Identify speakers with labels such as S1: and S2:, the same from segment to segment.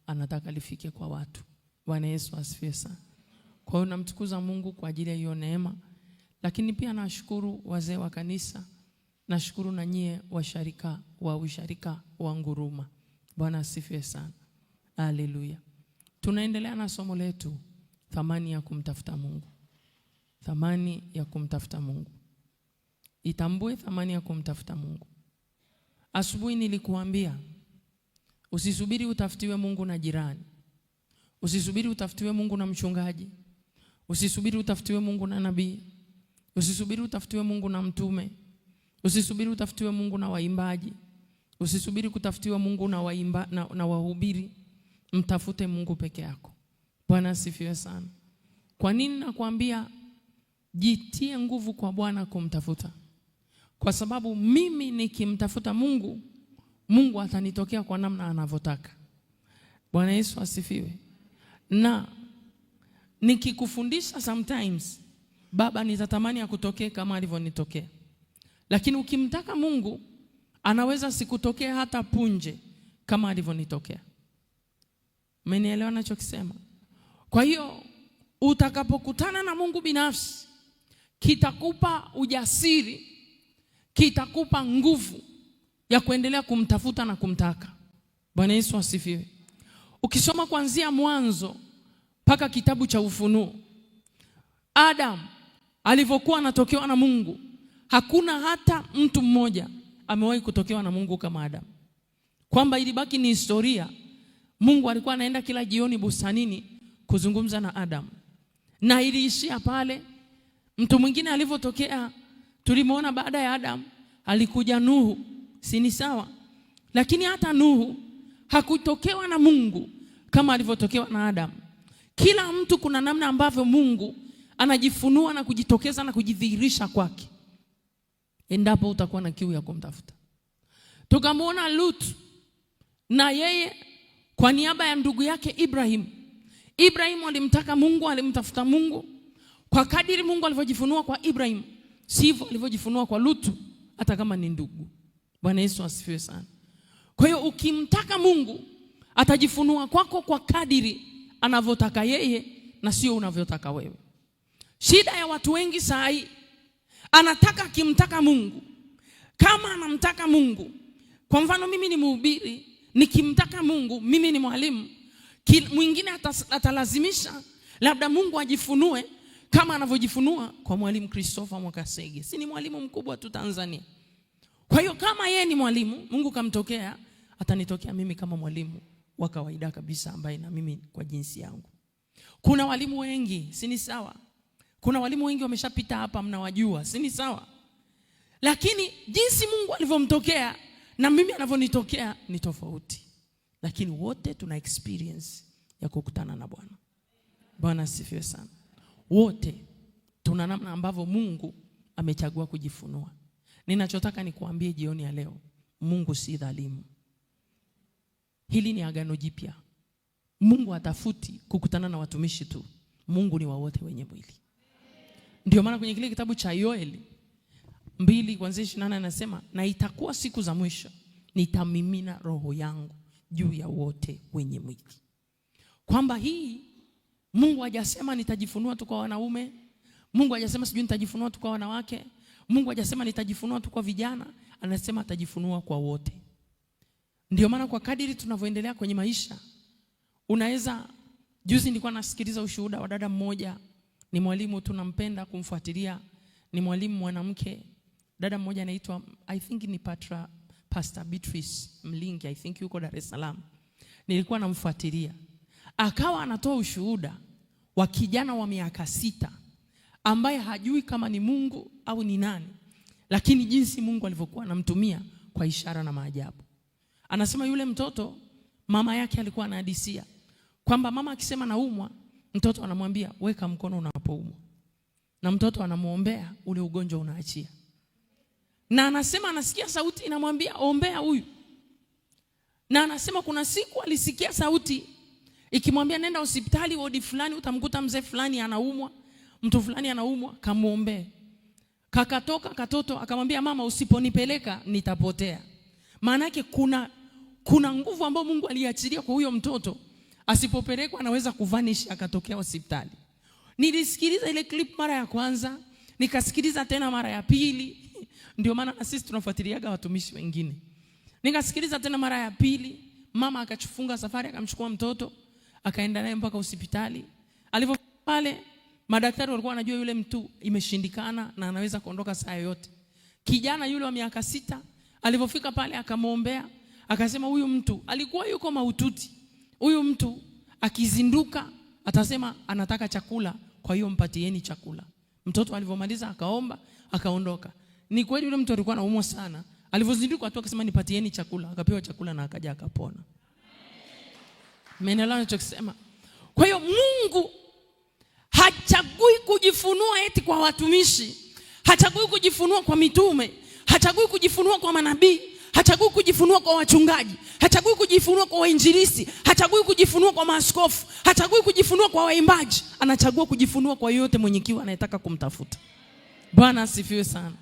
S1: anataka lifike kwa watu. Bwana Yesu asifiwe sana. Kwa hiyo namtukuza Mungu kwa ajili ya hiyo neema, lakini pia nashukuru wazee wa kanisa, nashukuru na nyie washarika wa usharika wa Nguruma. Bwana asifiwe sana. Haleluya. Tunaendelea na somo letu, thamani ya kumtafuta Mungu. Thamani ya kumtafuta Mungu. Itambue thamani ya kumtafuta Mungu. Asubuhi nilikuambia usisubiri utafutiwe Mungu na jirani. Usisubiri utafutiwe Mungu na mchungaji. Usisubiri utafutiwe Mungu na nabii. Usisubiri utafutiwe Mungu na mtume. Usisubiri utafutiwe Mungu na waimbaji. Usisubiri kutafutiwa Mungu na waimba, na wahubiri. Mtafute Mungu peke yako. Bwana asifiwe sana. Kwa nini nakwambia jitie nguvu kwa Bwana kumtafuta? Kwa sababu mimi nikimtafuta Mungu, Mungu atanitokea kwa namna anavyotaka. Bwana Yesu asifiwe. Na nikikufundisha sometimes, baba nitatamani akutokee kama alivyonitokea. Lakini ukimtaka Mungu anaweza sikutokea hata punje kama alivyonitokea. Umenielewa nachokisema? Kwa hiyo utakapokutana na Mungu binafsi, kitakupa ujasiri, kitakupa nguvu ya kuendelea kumtafuta na kumtaka. Bwana Yesu asifiwe. Ukisoma kuanzia Mwanzo mpaka kitabu cha Ufunuo, Adam alivyokuwa anatokewa na Mungu, hakuna hata mtu mmoja amewahi kutokewa na Mungu kama Adam. Kwamba ilibaki ni historia. Mungu alikuwa anaenda kila jioni bustanini kuzungumza na Adam, na iliishia pale. Mtu mwingine alivyotokea, tulimuona baada ya Adam alikuja Nuhu, si ni sawa? Lakini hata Nuhu hakutokewa na Mungu kama alivyotokewa na Adam. Kila mtu kuna namna ambavyo Mungu anajifunua na kujitokeza na kujidhihirisha kwake, endapo utakuwa na kiu ya kumtafuta. Tukamwona Lut na yeye kwa niaba ya ndugu yake Ibrahim. Ibrahim alimtaka Mungu, alimtafuta Mungu. Kwa kadiri Mungu alivyojifunua kwa Ibrahim, sivyo alivyojifunua kwa Lutu, hata kama ni ndugu. Bwana Yesu asifiwe sana. Kwa hiyo ukimtaka Mungu atajifunua kwako kwa kadiri anavyotaka yeye na sio unavyotaka wewe. Shida ya watu wengi saa hii, anataka akimtaka Mungu kama anamtaka Mungu. Kwa mfano mimi ni mhubiri, nikimtaka Mungu, mimi ni mwalimu, mwingine atalazimisha labda Mungu ajifunue kama anavyojifunua kwa mwalimu Christopher Mwakasege. Si ni mwalimu mkubwa tu Tanzania. Kwa hiyo kama yeye ni mwalimu, Mungu kamtokea, atanitokea mimi kama mwalimu wa kawaida kabisa ambaye na mimi kwa jinsi yangu. Kuna walimu wengi, si ni sawa? Kuna walimu wengi wameshapita hapa, mnawajua, si ni sawa? Lakini jinsi Mungu alivyomtokea na mimi anavyonitokea ni tofauti. Lakini wote tuna experience ya kukutana na Bwana. Bwana asifiwe sana. Wote tuna namna ambavyo Mungu amechagua kujifunua. Ninachotaka nikuambie jioni ya leo, Mungu si dhalimu. Hili ni agano jipya. Mungu hatafuti kukutana na watumishi tu. Mungu ni wa wote wenye mwili. Ndio maana kwenye kile kitabu cha Yoeli 2:28 anasema, na itakuwa siku za mwisho nitamimina roho yangu juu ya wote wenye mwili. Kwamba hii Mungu hajasema nitajifunua tu kwa wanaume. Mungu hajasema sijui nitajifunua tu kwa wanawake. Mungu hajasema nitajifunua tu kwa vijana. Anasema atajifunua kwa wote. Ndio maana kwa kadiri tunavyoendelea kwenye maisha, unaweza, juzi nilikuwa nasikiliza ushuhuda wa dada mmoja, ni mwalimu tunampenda kumfuatilia, ni mwalimu mwanamke. Dada mmoja anaitwa, I think ni Pastor Beatrice Mlingi, I think yuko Dar es Salaam. Nilikuwa namfuatilia. Akawa anatoa ushuhuda wa kijana wa miaka 6 ambaye hajui kama ni Mungu au ni nani, lakini jinsi Mungu alivyokuwa anamtumia kwa ishara na maajabu. Anasema yule mtoto mama yake alikuwa anahadisia kwamba mama akisema naumwa, mtoto anamwambia weka mkono unapoumwa, na mtoto anamuombea, ule ugonjwa unaachia. Na anasema anasikia sauti inamwambia ombea huyu. Na anasema kuna siku alisikia sauti ikimwambia nenda hospitali wodi fulani, utamkuta mzee fulani anaumwa, mtu fulani anaumwa, kamuombee. Kakatoka katoto akamwambia mama, usiponipeleka nitapotea. Maana yake kuna nguvu ambayo Mungu aliachilia kwa huyo mtoto. Asipopelekwa anaweza kuvanish akatokea hospitali. Nilisikiliza ile clip mara ya kwanza, nikasikiliza tena mara ya pili. Ndio maana na sisi tunafuatiliaga watumishi wengine. Nikasikiliza tena mara ya pili, mama akafunga safari akamchukua mtoto, akaenda naye mpaka hospitali. Alipo pale madaktari walikuwa wanajua yule mtu imeshindikana na anaweza kuondoka saa yoyote. Kijana yule wa miaka 6 alipofika pale akamwombea, akasema huyu mtu alikuwa yuko mahututi. Huyu mtu akizinduka atasema anataka chakula, kwa hiyo mpatieni chakula. Mtoto alipomaliza akaomba, akaondoka. Ni kweli yule mtu alikuwa anaumwa sana. Alipozinduka tu akasema nipatieni chakula, akapewa chakula na akaja akapona. Umeelewa ninachokisema? Kwa hiyo Mungu hachagui kujifunua eti kwa watumishi, hachagui kujifunua kwa mitume, hachagui kujifunua kwa manabii, hachagui kujifunua kwa wachungaji, hachagui kujifunua kwa wainjilisti, hachagui kujifunua kwa maaskofu, hachagui kujifunua kwa waimbaji. Anachagua kujifunua kwa yote mwenye kiu anayetaka kumtafuta. Bwana asifiwe sana.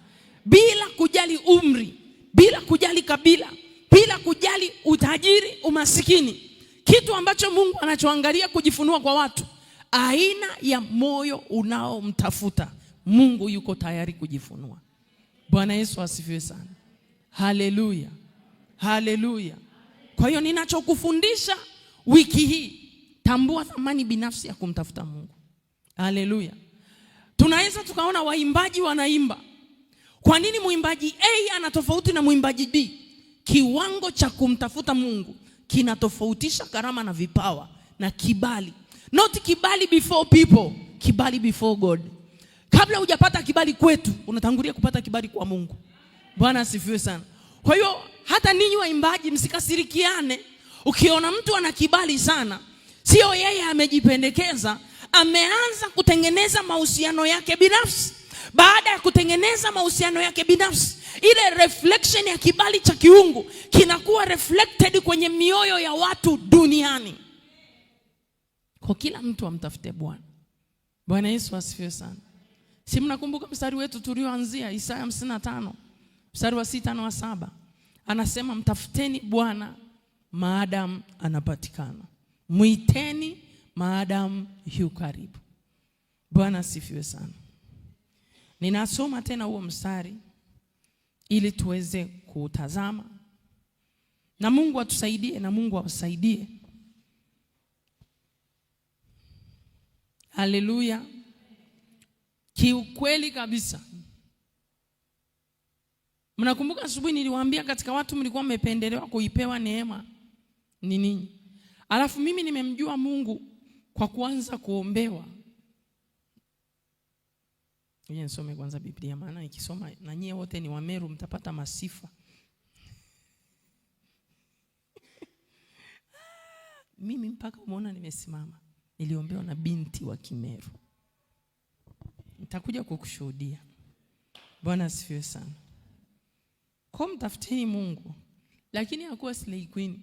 S1: Bila kujali umri, bila kujali kabila, bila kujali utajiri, umasikini. Kitu ambacho Mungu anachoangalia kujifunua kwa watu, aina ya moyo unaomtafuta. Mungu yuko tayari kujifunua. Bwana Yesu asifiwe sana. Haleluya. Haleluya. Kwa hiyo ninachokufundisha wiki hii, tambua thamani binafsi ya kumtafuta Mungu. Haleluya. Tunaweza tukaona waimbaji wanaimba. Kwa nini mwimbaji A ana tofauti na mwimbaji B? Kiwango cha kumtafuta Mungu kinatofautisha karama na vipawa na kibali. Not kibali before people, kibali before God. Kabla hujapata kibali kwetu, unatangulia kupata kibali kwa Mungu. Bwana asifiwe sana. Kwa hiyo hata ninyi waimbaji msikasirikiane. Ukiona mtu ana kibali sana, sio yeye amejipendekeza, ameanza kutengeneza mahusiano yake binafsi. Baada ya kutengeneza mahusiano yake binafsi, ile reflection ya kibali cha kiungu kinakuwa reflected kwenye mioyo ya watu duniani. Kwa kila mtu amtafute Bwana. Bwana Yesu asifiwe sana. Si mnakumbuka mstari wetu tulioanzia, Isaya 55 mstari wa 6 na wa 7. Anasema mtafuteni Bwana maadamu anapatikana, mwiteni maadamu yu karibu. Bwana asifiwe sana. Ninasoma tena huo mstari ili tuweze kuutazama, na Mungu atusaidie na Mungu awasaidie. Haleluya. Kiukweli kabisa, mnakumbuka asubuhi niliwaambia katika watu mlikuwa mmependelewa kuipewa neema ni ninyi. Alafu mimi nimemjua Mungu kwa kuanza kuombewa. Ngoja nisome kwanza Biblia, maana nikisoma na nyie wote ni Wameru mtapata masifa. Mimi mpaka umeona nimesimama, niliombewa na binti wa Kimeru. Nitakuja kukushuhudia. Bwana asifiwe sana. Kwa mtafuteni Mungu. Lakini hakuwa slay queen.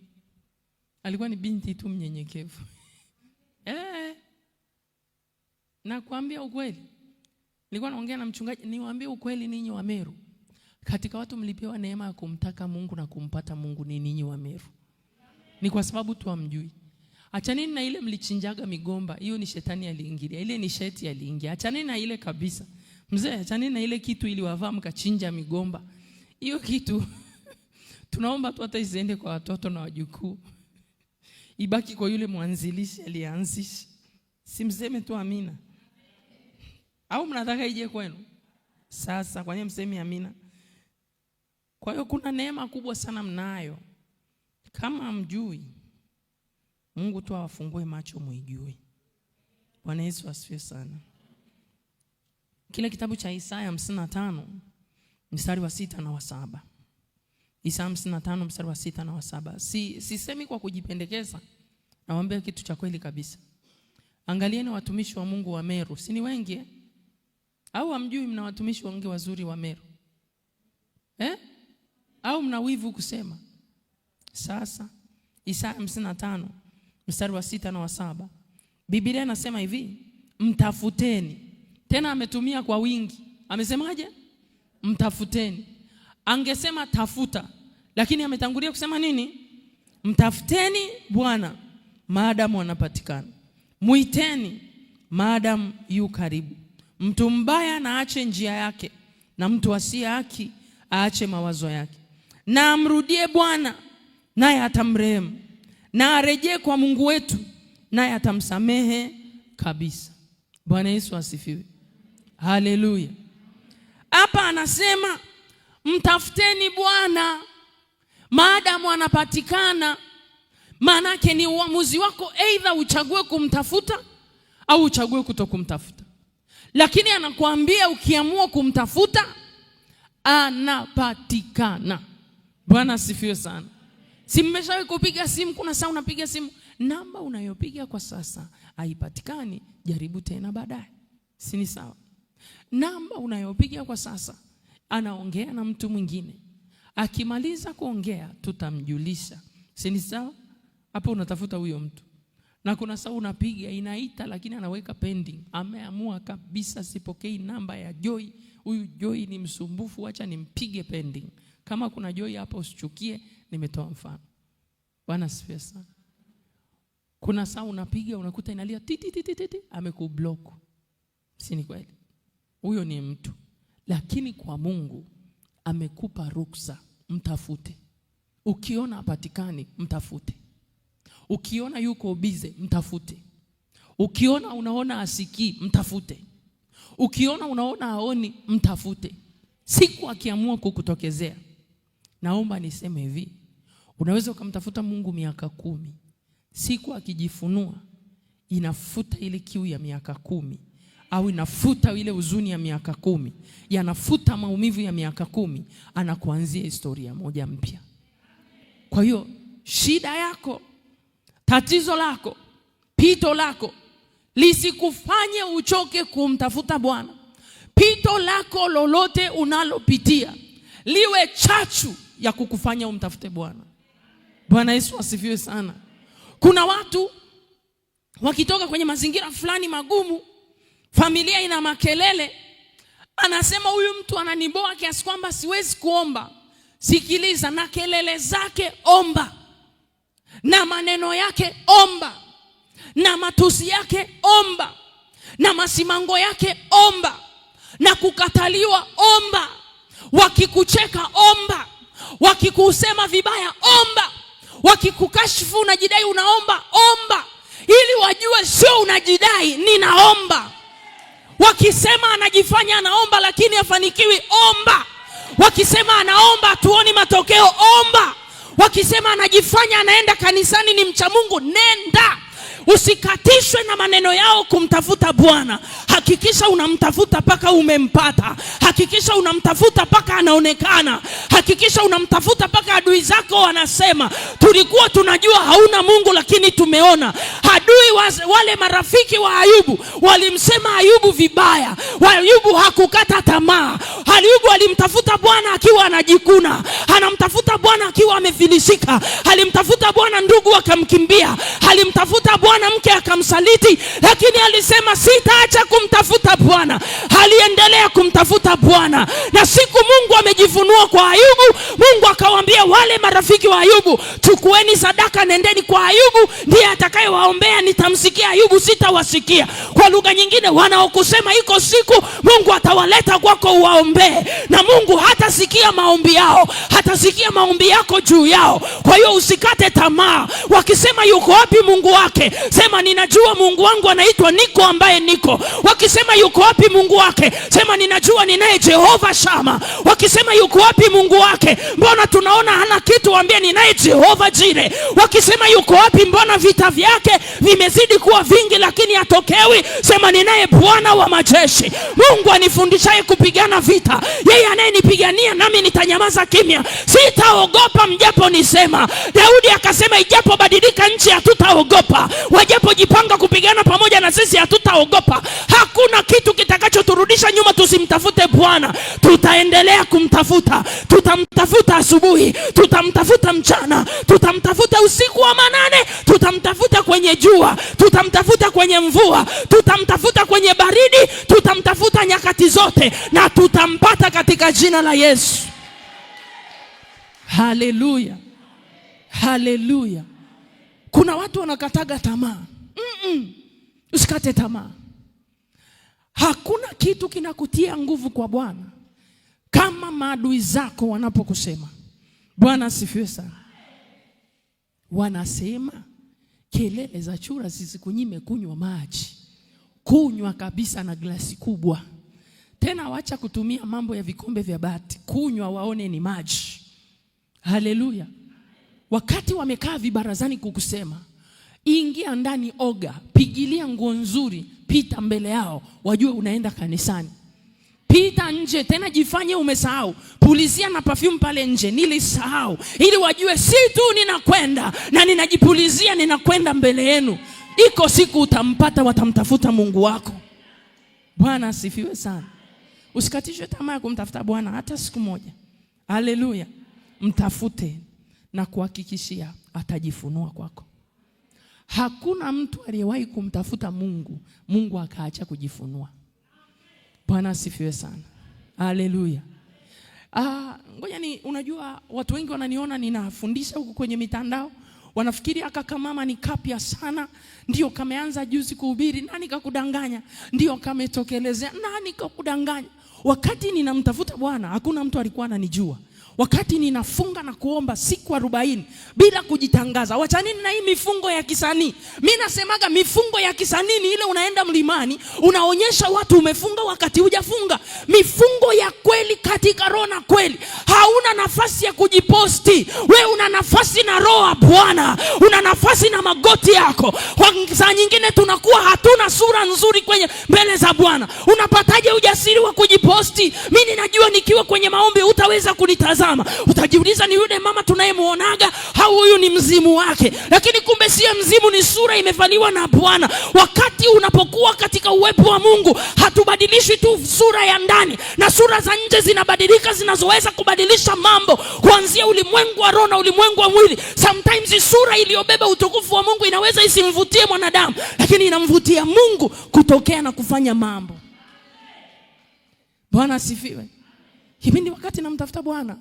S1: Alikuwa ni binti tu mnyenyekevu. Nakwambia ukweli. Nilikuwa naongea na mchungaji, niwaambie ukweli ninyi wa Meru. Katika watu mlipewa neema ya kumtaka Mungu na kumpata Mungu ni ninyi wa Meru. Ni kwa sababu tu hamjui. Achaneni na ile mlichinjaga migomba, hiyo ni shetani aliingilia, ile ni sheti aliingia. Achaneni na ile kabisa. Mzee, achaneni na ile kitu iliwavaa mkachinja migomba. Hiyo kitu tunaomba tu hata isiende kwa watoto na wajukuu. Ibaki kwa yule mwanzilishi aliyeanzisha. Simseme tu amina. Au mnataka ije kwenu? Sasa kwa nini msemi amina? Kwa hiyo kuna neema kubwa sana mnayo. Kama hamjui, Mungu tu awafungue macho muijue. Bwana Yesu asifiwe sana. Kile kitabu cha Isaya 55 mstari wa 6 na wa 7. Isaya 55 mstari wa 6 na wa 7. Sisemi kwa kujipendekeza. Nawaambia kitu cha kweli kabisa. Angalieni watumishi wa Mungu wa Meru. Si ni wengi eh? Au hamjui mna watumishi wengi wazuri wa Meru? Eh? Au mna wivu kusema? Sasa Isaya 55 mstari wa 6 na wa 7. Biblia inasema hivi, mtafuteni. Tena ametumia kwa wingi. Amesemaje? Mtafuteni. Angesema tafuta, lakini ametangulia kusema nini? Mtafuteni Bwana maadamu anapatikana, mwiteni maadamu yu karibu. Mtu mbaya na aache njia yake, na mtu asiye haki aache mawazo yake. Na amrudie Bwana, naye atamrehemu, na arejee kwa Mungu wetu, naye atamsamehe kabisa. Bwana Yesu asifiwe. Haleluya. Hapa anasema mtafuteni Bwana maadamu anapatikana. Maanake ni uamuzi wako, aidha uchague kumtafuta au uchague kutokumtafuta. Lakini anakuambia ukiamua kumtafuta anapatikana. Bwana asifiwe sana. Si mmeshawahi kupiga simu? Kuna saa unapiga simu, namba unayopiga kwa sasa haipatikani, jaribu tena baadaye. Si ni sawa? Namba unayopiga kwa sasa anaongea na mtu mwingine, akimaliza kuongea tutamjulisha. Si ni sawa? Hapo unatafuta huyo mtu. Na kuna saa unapiga inaita, lakini anaweka pending. Ameamua kabisa, sipokei namba ya Joy. Huyu Joy ni msumbufu, acha nimpige pending. Kama kuna Joy hapa usichukie, nimetoa mfano. Bwana asifiwe sana. Kuna saa unapiga unakuta inalia ti ti ti ti ti, amekublock. Si ni kweli? Huyo ni mtu. Lakini kwa Mungu amekupa ruksa, mtafute. Ukiona hapatikani, mtafute. Ukiona yuko bize, mtafute. Ukiona unaona asikii, mtafute. Ukiona unaona haoni, mtafute. Siku akiamua kukutokezea, naomba niseme hivi, unaweza ukamtafuta Mungu miaka 10. Siku akijifunua, inafuta ile kiu ya miaka 10, au inafuta ile huzuni ya miaka 10, yanafuta maumivu ya miaka 10, anakuanzia historia moja mpya. Kwa hiyo shida yako, tatizo lako, pito lako lisikufanye uchoke kumtafuta Bwana. Pito lako lolote unalopitia liwe chachu ya kukufanya umtafute Bwana. Bwana Yesu asifiwe sana. Kuna watu wakitoka kwenye mazingira fulani magumu, familia ina makelele, anasema huyu mtu ananiboa kiasi kwamba siwezi kuomba. Sikiliza, na kelele zake omba, na maneno yake omba, na matusi yake omba, na masimango yake omba, na kukataliwa omba, wakikucheka omba, wakikusema vibaya omba, wakikukashifu unajidai unaomba, omba, ili wajue sio unajidai, ninaomba. Wakisema anajifanya anaomba lakini hafanikiwi, omba. Wakisema anaomba hatuoni matokeo, omba. Wakisema anajifanya anaenda kanisani ni mcha Mungu, nenda. Usikatishwe na maneno yao kumtafuta Bwana. Hakikisha unamtafuta paka umempata. Hakikisha unamtafuta paka anaonekana. Hakikisha unamtafuta paka adui zako wanasema tulikuwa tunajua hauna Mungu lakini tumeona. Adui wale marafiki wa Ayubu walimsema Ayubu vibaya. Ayubu hakukata tamaa. Ayubu alimtafuta Bwana akiwa anajikuna. Anamtafuta Bwana akiwa amefilisika. Alimtafuta Bwana ndugu akamkimbia. Alimtafuta Bwana mke akamsaliti, lakini alisema sitaacha kumtafuta Bwana. Aliendelea kumtafuta Bwana, na siku Mungu amejifunua kwa Ayubu, Mungu akawaambia wale marafiki wa Ayubu, chukueni sadaka nendeni kwa Ayubu, ndiye atakayewaombea, nitamsikia Ayubu, sitawasikia. Kwa lugha nyingine, wanaokusema iko siku Mungu atawaleta kwako uwaombee, na Mungu hatasikia maombi yao, hatasikia maombi yako juu yao. Kwa hiyo usikate tamaa. Wakisema yuko wapi Mungu wake, sema ninajua Mungu wangu anaitwa niko ambaye niko. Wakisema yuko wapi Mungu wake, sema ninajua ninaye Jehova Shama. Wakisema yuko wapi Mungu wake, mbona tunaona hana kitu, waambie ninaye Jehova Jire. Wakisema yuko wapi, mbona vita vyake vimezidi kuwa vingi lakini hatokewi, sema ninaye Bwana wa majeshi, Mungu anifundishaye kupigana vita, yeye anayenipigania nami nitanyamaza kimya, sitaogopa mjapo nisema. Daudi akasema ijapobadilika nchi hatutaogopa, wajapojipanga kupigana pamoja na sisi hatutaogopa. Hakuna kitu kitakachoturudisha nyuma tusimtafute Bwana. Tutaendelea kumtafuta. Tutamtafuta asubuhi, tutamtafuta mchana, tutamtafuta usiku wa manane, tutamtafuta kwenye jua, tutamtafuta kwenye mvua, tutamtafuta kwenye baridi, tutamtafuta nyakati zote, na tutampata katika jina la Yesu. Haleluya, haleluya. Kuna watu wanakataga tamaa. Usikate tamaa. Hakuna kitu kinakutia nguvu kwa Bwana kama maadui zako wanapokusema. Bwana asifiwe sana. Wanasema kelele za chura zisikunyime kunywa maji. Kunywa kabisa na glasi kubwa. Tena wacha kutumia mambo ya vikombe vya bati. Kunywa waone ni maji. Haleluya. Wakati wamekaa vibarazani kukusema, ingia ndani, oga, pigilia nguo nzuri, pita mbele yao, wajue unaenda kanisani. Pita nje, tena jifanye umesahau. Pulizia na perfume pale nje, nilisahau, ili wajue si tu ninakwenda na ninajipulizia, ninakwenda mbele yenu. Iko siku utampata, watamtafuta Mungu wako. Bwana asifiwe sana. Usikatishwe tamaa ya kumtafuta Bwana hata siku moja. Haleluya. Mtafute na kuhakikishia atajifunua kwako. Hakuna mtu aliyewahi kumtafuta Mungu, Mungu akaacha kujifunua. Bwana asifiwe sana. Haleluya. Ngoja ni, unajua watu wengi wananiona ninafundisha huku kwenye mitandao, wanafikiri aka kamama ni kapya sana, ndio kameanza juzi kuhubiri. Nani kakudanganya? Ndio kametokelezea. Nani kakudanganya? Wakati ninamtafuta Bwana hakuna mtu alikuwa ananijua. Wakati ninafunga na kuomba siku 40 bila kujitangaza. Wachanini na hii mifungo ya kisanii. Mimi nasemaga mifungo ya kisanii ni ile unaenda mlimani, unaonyesha watu umefunga wakati hujafunga. Mifungo ya kweli katika roho na kweli. Hauna nafasi ya kujiposti. We una nafasi na roho ya Bwana. Una nafasi na magoti yako. Saa nyingine tunakuwa hatuna sura nzuri kwenye mbele za Bwana. Unapataje ujasiri wa kujiposti? Mimi ninajua nikiwa kwenye maombi hutaweza kunitazama. Utajiuliza ni yule mama tunayemuonaga au huyu ni mzimu wake? Lakini kumbe si mzimu, ni sura imevaliwa na Bwana. Wakati unapokuwa katika uwepo wa Mungu, hatubadilishi tu sura ya ndani, na sura za nje zinabadilika, zinazoweza kubadilisha mambo kuanzia ulimwengu wa roho na ulimwengu wa mwili. Sometimes sura iliyobeba utukufu wa Mungu inaweza isimvutie mwanadamu, lakini inamvutia Mungu kutokea na kufanya mambo. Bwana asifiwe. Kipindi wakati namtafuta Bwana,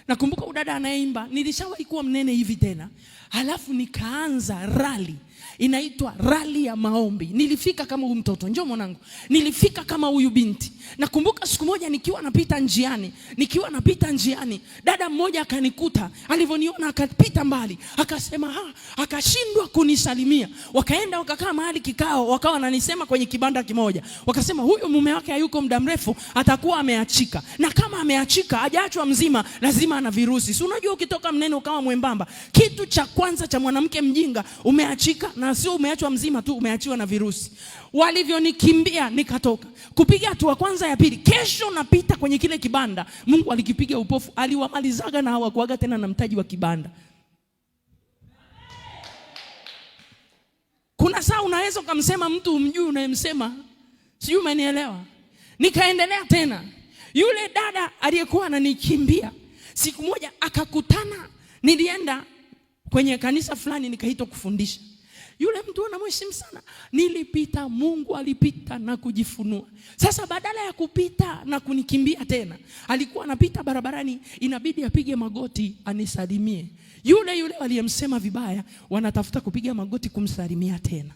S1: nakumbuka udada anayeimba, nilishawahi kuwa mnene hivi tena. Halafu nikaanza rally, inaitwa rally ya maombi. Nilifika kama huyu mtoto, njoo mwanangu. Nilifika kama huyu binti. Nakumbuka siku moja nikiwa napita njiani, dada mmoja akanikuta, alivyoniona akapita mbali, akasema akashindwa kunisalimia. Wakaenda wakakaa mahali kikao, wakawa wananisema kwenye kibanda kimoja. Wakasema huyu mume wake hayuko muda mrefu, atakuwa ameachika. Na kama ameachika, hajaachwa mzima, lazima ana virusi. Si unajua ukitoka mnene ukawa mwembamba, kitu cha kwanza cha mwanamke mjinga, umeachika, na sio umeachwa mzima tu, umeachiwa na virusi. Walivyonikimbia nikatoka. Kupiga hatua kwanza ya pili, kesho napita kwenye kile kibanda, Mungu alikipiga upofu, aliwamalizaga na hawakuaga tena na mtaji wa kibanda. Kuna saa unaweza ukamsema mtu umjui unayemsema, sijui umenielewa. Nikaendelea tena. Yule dada aliyekuwa ananikimbia, siku moja akakutana, nilienda kwenye kanisa fulani nikaitwa kufundisha. Yule mtu anamheshimu sana. Nilipita, Mungu alipita na kujifunua. Sasa badala ya kupita na kunikimbia tena, alikuwa anapita barabarani, inabidi apige magoti anisalimie. Yule yule aliyemsema vibaya, wanatafuta kupiga magoti kumsalimia tena.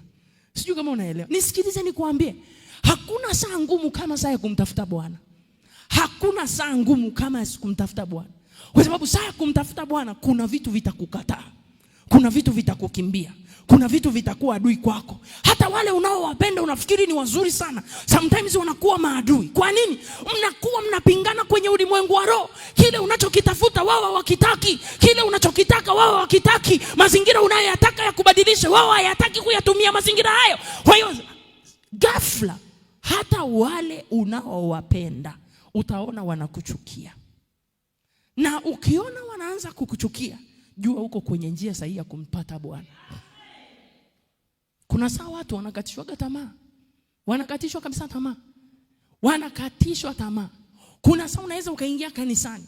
S1: Sijui kama unaelewa. Nisikilize nikuambie, hakuna saa ngumu kama saa ya kumtafuta Bwana. Hakuna saa ngumu kama ya kumtafuta Bwana. Kwa sababu saa ya kumtafuta Bwana kuna vitu vitakukataa. Kuna vitu vitakukimbia. Kuna vitu vitakuwa adui kwako. Hata wale unaowapenda unafikiri ni wazuri sana, sometimes wanakuwa maadui. Kwa nini? Mnakuwa mnapingana kwenye ulimwengu wa roho. Kile unachokitafuta wao hawakitaki, kile unachokitaka wao hawakitaki, mazingira unayoyataka ya kubadilisha wao hayataki kuyatumia mazingira hayo. Kwa hiyo ghafla hata wale unaowapenda utaona wanakuchukia. Na ukiona wanaanza kukuchukia, jua uko kwenye njia sahihi ya kumpata Bwana. Kuna saa watu wanakatishwa tamaa. Wanakatishwa kabisa tamaa. Wanakatishwa tamaa. Kuna saa unaweza ukaingia kanisani,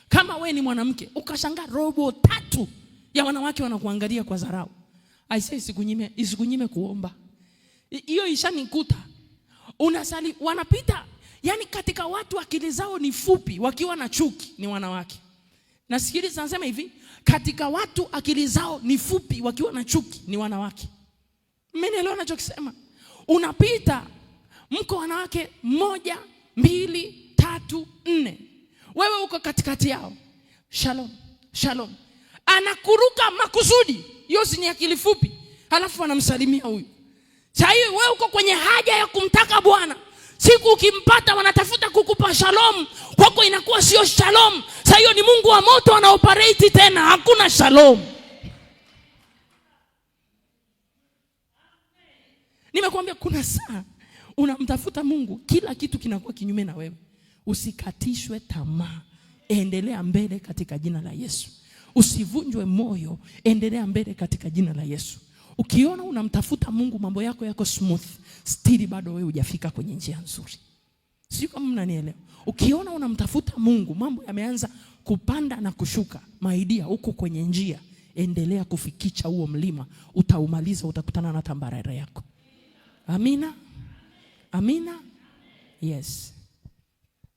S1: kama we ni mwanamke, ukashangaa robo tatu ya wanawake wanakuangalia kwa dharau. I say isikunyime kuomba. Hiyo ishanikuta. Unasali, wanapita, yani katika watu akili zao ni fupi, wakiwa na chuki ni wanawake. Nasikiliza nasema hivi, Katika watu akili zao ni fupi, wakiwa na chuki ni wanawake. Mmenielewa nachokisema? Unapita mko wanawake 1, 2, 3, 4, wewe uko katikati yao. Shalom, shalom. Anakuruka makusudi, hiyo si ni akili fupi? Halafu anamsalimia huyu. Sasa hiyo wewe uko kwenye haja ya kumtaka Bwana. Siku ukimpata wanatafuta kukupa shalom, kwako inakuwa sio shalom. Sasa hiyo ni Mungu wa moto anaoperate tena, hakuna shalom. Nimekuambia kuna saa unamtafuta Mungu, kila kitu kinakuwa kinyume na wewe. Usikatishwe tamaa, endelea mbele katika jina la Yesu. Usivunjwe moyo, endelea mbele katika jina la Yesu. Ukiona unamtafuta Mungu mambo yako yako smooth, still bado wewe hujafika kwenye njia nzuri. Sijui kama mnanielewa. Ukiona unamtafuta Mungu mambo yameanza kupanda na kushuka, maidia huko kwenye njia, endelea kufikicha huo mlima, utaumaliza, utakutana na tambarare yako. Amina? Amina? Yes.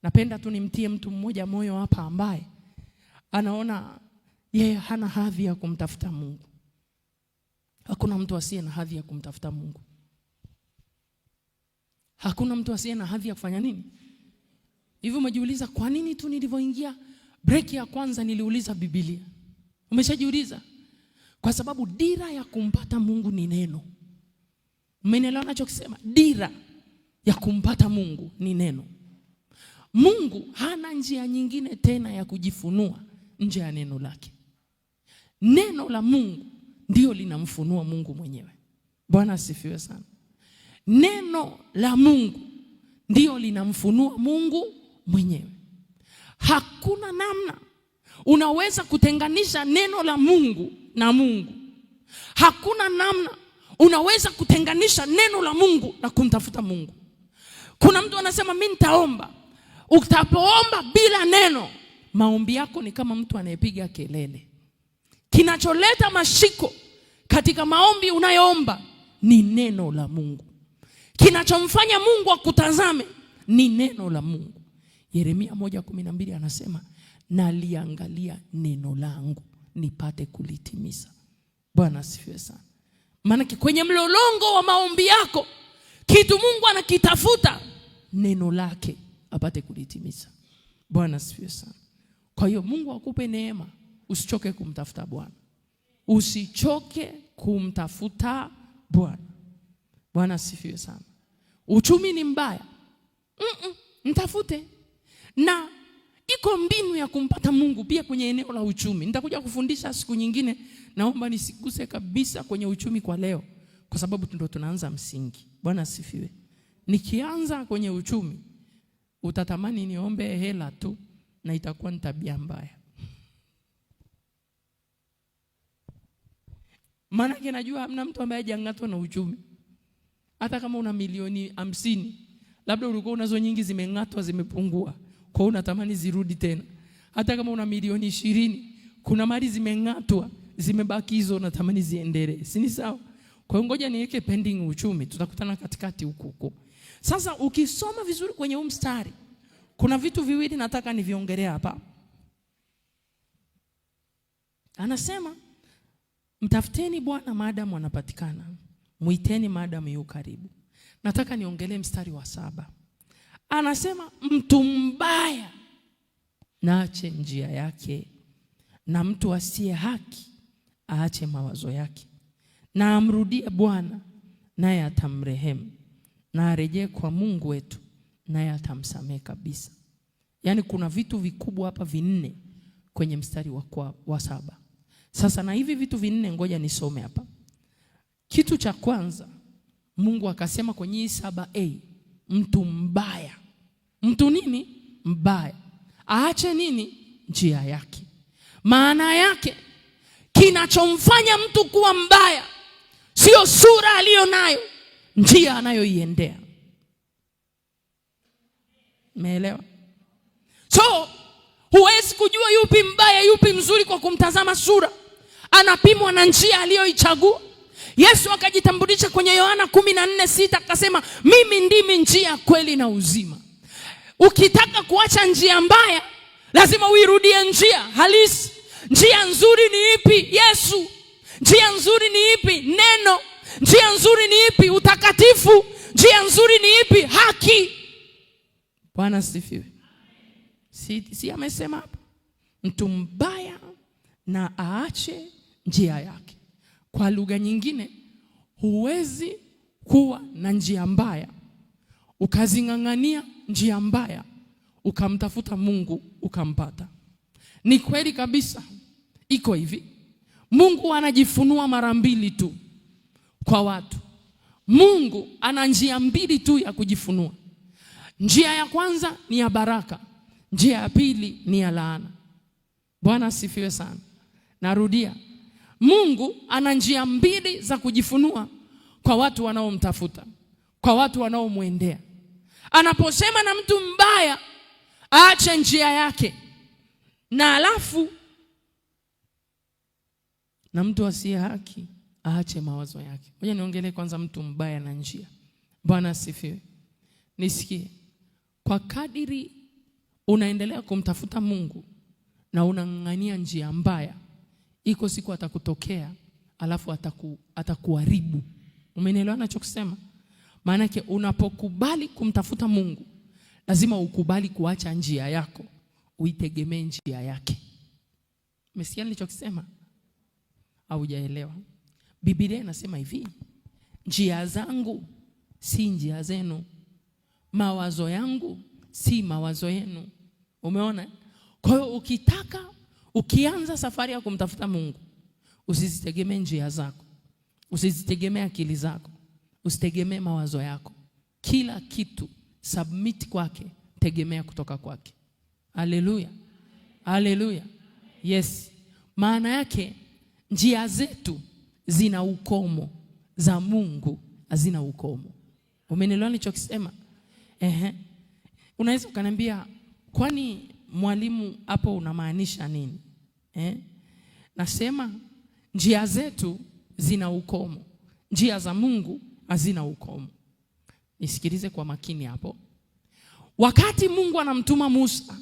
S1: Napenda tu nimtie mtu mmoja moyo hapa ambaye anaona yeye hana hadhi ya kumtafuta Mungu. Hakuna mtu asiye na hadhi ya kumtafuta Mungu. Hakuna mtu asiye na hadhi ya kufanya nini? Hivi umejiuliza kwa nini tu nilivyoingia break ya kwanza niliuliza Biblia? Umeshajiuliza? Kwa sababu dira ya kumpata Mungu ni neno. Mmenielewa nachokisema? Dira ya kumpata Mungu ni neno. Mungu hana njia nyingine tena ya kujifunua nje ya neno lake. Neno la Mungu ndio linamfunua Mungu mwenyewe. Bwana asifiwe sana. Neno la Mungu ndio linamfunua Mungu mwenyewe. Hakuna namna unaweza kutenganisha neno la Mungu na Mungu. Hakuna namna unaweza kutenganisha neno la Mungu na kumtafuta Mungu. Kuna mtu anasema mimi nitaomba. Utapoomba bila neno, maombi yako ni kama mtu anayepiga kelele. Kinacholeta mashiko katika maombi unayoomba ni neno la Mungu. Kinachomfanya Mungu akutazame ni neno la Mungu. Yeremia 1:12 anasema, naliangalia neno langu nipate kulitimiza. Bwana asifiwe sana. Maana kwenye mlolongo wa maombi yako, kitu Mungu anakitafuta neno lake apate kulitimiza. Bwana asifiwe sana. Kwa hiyo Mungu akupe neema, usichoke kumtafuta Bwana. Usichoke kumtafuta Bwana. Bwana asifiwe sana. Uchumi ni mbaya, mtafute. Na iko mbinu ya kumpata Mungu pia kwenye eneo la uchumi. Nitakuja kufundisha siku nyingine. Naomba nisiguse kabisa kwenye uchumi kwa leo, kwa sababu ndio tunaanza msingi. Bwana asifiwe. Nikianza kwenye uchumi utatamani niombe hela tu, na itakuwa ni tabia mbaya. Maana najua hamna mtu ambaye hajangatwa na uchumi. Hata kama una milioni 50, labda ulikuwa unazo nyingi zimengatwa, zimepungua, kwa hiyo unatamani zirudi tena. Hata kama una milioni 20, kuna mali zimengatwa, zimebaki hizo, unatamani ziendelee. Si ni sawa? Kwa hiyo ngoja niweke pending uchumi, tutakutana katikati huko huko. Sasa ukisoma vizuri kwenye huu mstari, kuna vitu viwili nataka niviongelee hapa. Anasema mtafuteni Bwana maadamu anapatikana, muiteni maadamu yu karibu. Nataka niongelee mstari wa 7. Anasema mtu mbaya naache njia yake, na mtu asiye haki aache mawazo yake, na amrudie Bwana naye atamrehemu, na arejee kwa Mungu wetu naye atamsamehe kabisa. Yaani kuna vitu vikubwa hapa vinne kwenye mstari wa 7. Sasa na hivi vitu vinne ngoja nisome hapa. Kitu cha kwanza Mungu akasema kwenye hii 7a, mtu mbaya. Mtu nini? Mbaya. Aache nini? Njia yake. Maana yake kinachomfanya mtu kuwa mbaya sio sura aliyonayo, njia anayoiendea. Umeelewa? So huwezi kujua yupi mbaya yupi mzuri kwa kumtazama sura. Anapimwa na njia aliyoichagua. Yesu akajitambulisha kwenye Yohana 14:6 akasema, mimi ndimi njia, kweli na uzima. Ukitaka kuacha njia mbaya lazima uirudie njia halisi. Njia nzuri ni ipi? Yesu. Njia nzuri ni ipi? Neno. Njia nzuri ni ipi? Utakatifu. Njia nzuri ni ipi? Haki. Bwana asifiwe. Si amesema hapa, mtu mbaya na aache njia yake. Kwa lugha nyingine, huwezi kuwa na njia mbaya ukazing'ang'ania njia mbaya ukamtafuta Mungu ukampata. Ni kweli kabisa, iko hivi. Mungu anajifunua mara mbili tu kwa watu. Mungu ana njia mbili tu ya kujifunua. Njia ya kwanza ni ya baraka, njia ya pili ni ya laana. Bwana asifiwe sana. Narudia, Mungu ana njia mbili za kujifunua kwa watu wanaomtafuta, kwa watu wanaomwendea. Anaposema na mtu mbaya aache njia yake, na alafu na mtu asiye haki aache mawazo yake. Ngoja niongelee kwanza mtu mbaya na njia. Bwana asifiwe. Nisikie, kwa kadiri unaendelea kumtafuta Mungu na unang'ang'ania njia mbaya, iko siku atakutokea, alafu atakuharibu. Umenielewa nachokisema? Maanake unapokubali kumtafuta Mungu, lazima ukubali kuacha njia yako, uitegemee njia yake. Umesikia nilichokisema? Haujaelewa? Biblia inasema hivi, njia zangu si njia zenu, mawazo yangu si mawazo yenu. Umeona? Kwa hiyo ukianza safari ya kumtafuta Mungu, usizitegemee njia zako, usizitegemee akili zako, usitegemee mawazo yako. Kila kitu submit kwake, tegemea kutoka kwake. Haleluya, haleluya. Yes, maana yake njia zetu zina ukomo, za Mungu hazina ukomo. Umenielewa nilichokisema? Ehe. Unaweza ukaniambia, kwani mwalimu hapo unamaanisha nini? Nasema njia zetu zina ukomo, njia za Mungu hazina ukomo. Nisikilize kwa makini hapo. Wakati Mungu anamtuma Musa,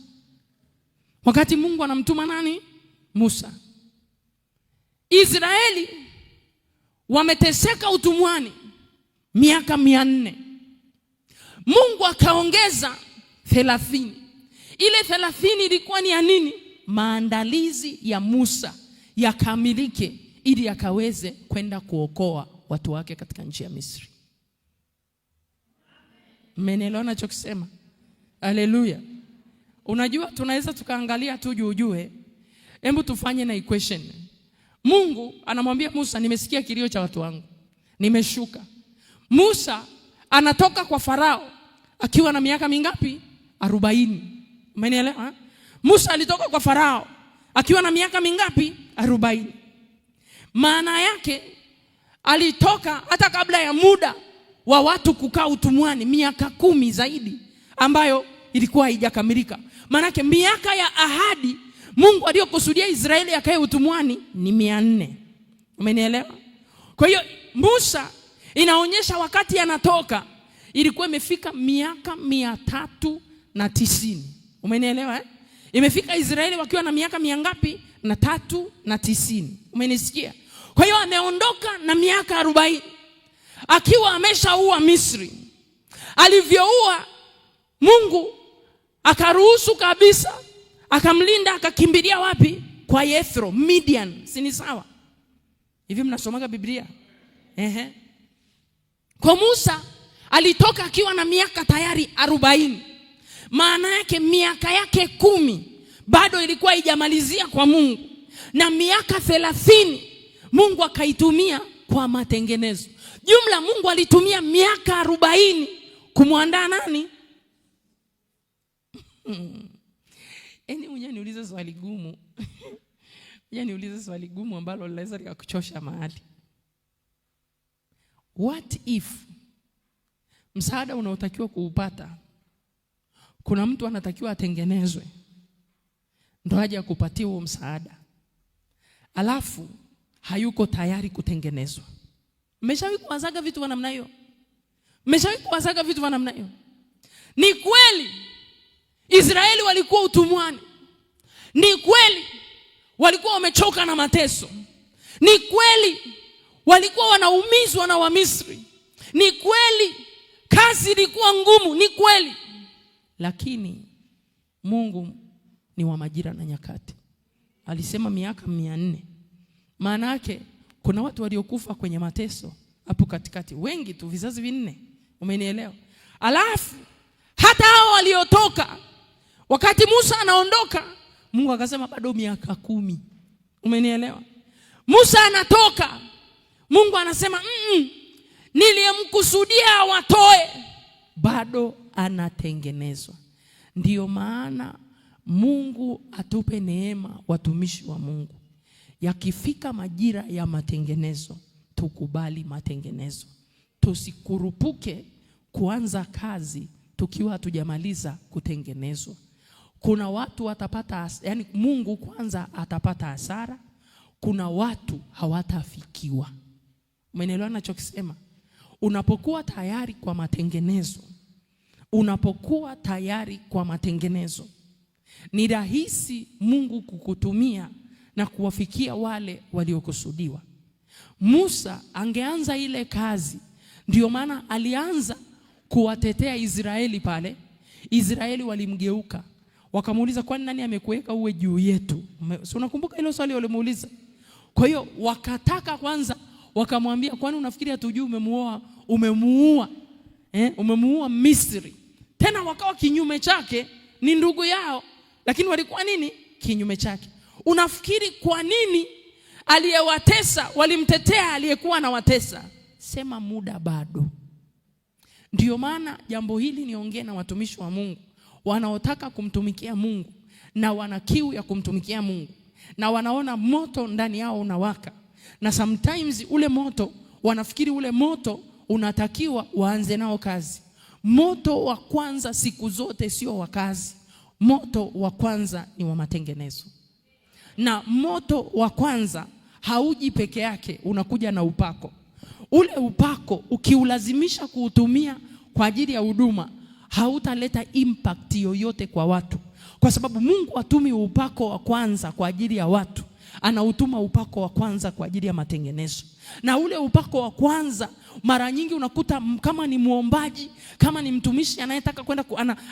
S1: wakati Mungu anamtuma nani? Musa. Israeli wameteseka utumwani miaka 400. Mungu akaongeza 30. Ile 30 ilikuwa ni ya nini? Maandalizi ya Musa yakamilike ili akaweze kwenda kuokoa watu wake katika nchi ya Misri. Mmenielewa nachokisema? Haleluya. Unajua tunaweza tukaangalia tu juu juu. Hebu tufanye na equation. Mungu anamwambia Musa, nimesikia kilio cha watu wangu, nimeshuka. Musa anatoka kwa Farao akiwa na miaka mingapi? 40. Umenielewa? Musa alitoka kwa Farao akiwa na miaka mingapi? 40. Maana yake alitoka hata kabla ya muda wa watu kukaa utumwani, miaka 10 zaidi ambayo ilikuwa haijakamilika. Maana yake miaka ya ahadi Mungu aliyokusudia Israeli akae utumwani ni 400. Umenielewa? Kwa hiyo Musa inaonyesha wakati anatoka ilikuwa imefika miaka 390. Umenielewa eh? Imefika Israeli wakiwa na miaka mingapi? Na 390. Umenisikia? Kwa hiyo ameondoka na miaka 40 akiwa ameshaua Misri. Alivyoua Mungu akaruhusu kabisa, akamlinda, akakimbilia wapi? Kwa Yethro, Midian. Si ni sawa? Hivi mnasomaga Biblia? Ehe. Kwa Musa alitoka akiwa na miaka tayari 40. Maana yake miaka yake 10 bado ilikuwa haijamalizia kwa Mungu, na miaka 30 Mungu akaitumia kwa matengenezo. Jumla Mungu alitumia miaka 40 kumwandaa nani? Yaani mwenyewe niulize swali gumu. Mwenyewe niulize swali gumu ambalo linaweza likakuchosha mahali. What if msaada unaotakiwa kuupata, kuna mtu anatakiwa atengenezwe ndo aje akupatie huo msaada, alafu hayuko tayari kutengenezwa? Mmeshawahi kuwazaga vitu vya namna hiyo? Mmeshawahi kuwazaga vitu vya namna hiyo? Ni kweli Israeli walikuwa utumwani. Ni kweli walikuwa wamechoka na mateso. Ni kweli walikuwa wanaumizwa na Wamisri. Ni kweli kazi ilikuwa ngumu, ni kweli. Lakini Mungu ni wa majira na nyakati. Alisema miaka 400. Maana yake kuna watu waliokufa kwenye mateso hapo katikati, wengi tu, vizazi 4. Umenielewa? Alafu hata hao waliotoka, wakati Musa anaondoka, Mungu akasema bado miaka 10. Umenielewa? Musa anatoka, Mungu anasema niliyemkusudia watoe bado anatengenezwa. Ndiyo maana Mungu atupe neema watumishi wa Mungu. Yakifika majira ya matengenezo, tukubali matengenezo. Tusikurupuke kuanza kazi tukiwa hatujamaliza kutengenezwa. Kuna watu watapata, yani Mungu kwanza atapata hasara. Kuna watu hawatafikiwa. Umeelewa ninachokisema? Unapokuwa tayari kwa matengenezo, unapokuwa tayari kwa matengenezo, ni rahisi Mungu kukutumia na kuwafikia wale waliokusudiwa. Musa angeanza ile kazi, ndio maana alianza kuwatetea Israeli pale. Israeli walimgeuka, wakamuuliza kwani nani amekuweka uwe juu yetu? Si unakumbuka hilo swali walimuuliza? Kwa hiyo wakataka kwanza, wakamwambia kwani unafikiri hatujui umemuua umemuua Misri? Tena wakawa kinyume chake, ni ndugu yao, lakini walikuwa nini? Kinyume chake. Unafikiri kwa nini aliyewatesa walimtetea aliyekuwa anawatesa? Sema muda bado. Ndiyo maana jambo hili niongee na watumishi wa Mungu wanaotaka kumtumikia Mungu na wana kiu ya kumtumikia Mungu na wanaona moto ndani yao unawaka, na sometimes ule moto wanafikiri ule moto unatakiwa waanze nao kazi. Moto wa kwanza siku zote sio wa kazi. Moto wa kwanza ni wa matengenezo. Na moto wa kwanza hauji peke yake, unakuja na upako. Ule upako ukiulazimisha kuutumia kwa ajili ya huduma, hautaleta impact yoyote kwa watu. Kwa sababu Mungu hatumi upako wa kwanza kwa ajili ya watu, anautuma upako wa kwanza kwa ajili ya matengenezo. Na ule upako wa kwanza mara nyingi unakuta kama ni muombaji, kama ni mtumishi anayetaka kwenda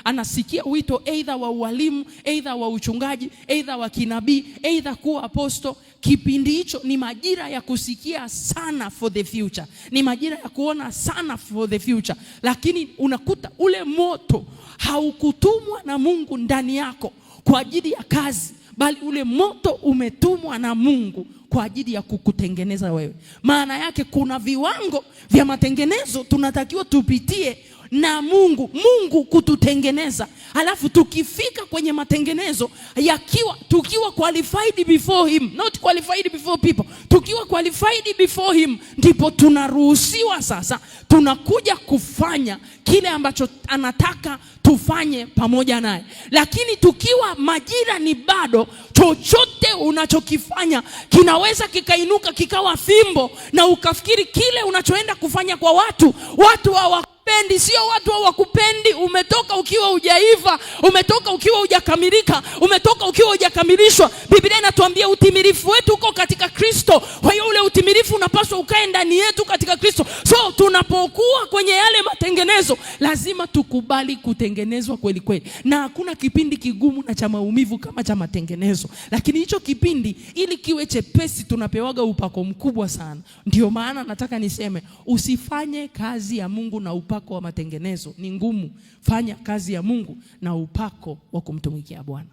S1: anasikia wito either wa ualimu, either wa uchungaji, either wa kinabii, either kuwa aposto. Kipindi hicho ni majira ya kusikia sana for the future, ni majira ya kuona sana for the future. Lakini unakuta ule moto haukutumwa na Mungu ndani yako kwa ajili ya kazi, bali ule moto umetumwa na Mungu kwa ajili ya kukutengeneza wewe. Maana yake kuna viwango vya matengenezo tunatakiwa tupitie na Mungu, Mungu kututengeneza. Alafu tukifika kwenye matengenezo yakiwa tukiwa qualified before him, not qualified before people, tukiwa qualified before him, ndipo tunaruhusiwa sasa, tunakuja kufanya kile ambacho anataka tufanye pamoja naye. Lakini tukiwa majira ni bado, chochote unachokifanya kinaweza kikainuka kikawa fimbo, na ukafikiri kile unachoenda kufanya kwa watu, watu hawakupendi. Sio watu hawakupendi, umetoka ukiwa hujaiva, umetoka ukiwa hujakamilika, umetoka ukiwa hujakamilishwa. Biblia inatuambia utimilifu wetu uko katika Kristo. Kwa hiyo ule utimilifu unapaswa ukae ndani yetu katika Kristo. So tunapokuwa kwenye yale matengenezo, lazima tukubali kutengenezwa kweli kweli. Na hakuna kipindi kigumu na cha maumivu kama cha matengenezo. Lakini hicho kipindi ili kiwe chepesi, tunapewaga upako mkubwa sana. Ndio maana nataka niseme, usifanye kazi ya Mungu na upako wa matengenezo, ni ngumu. Fanya kazi ya Mungu na upako wa kumtumikia Bwana.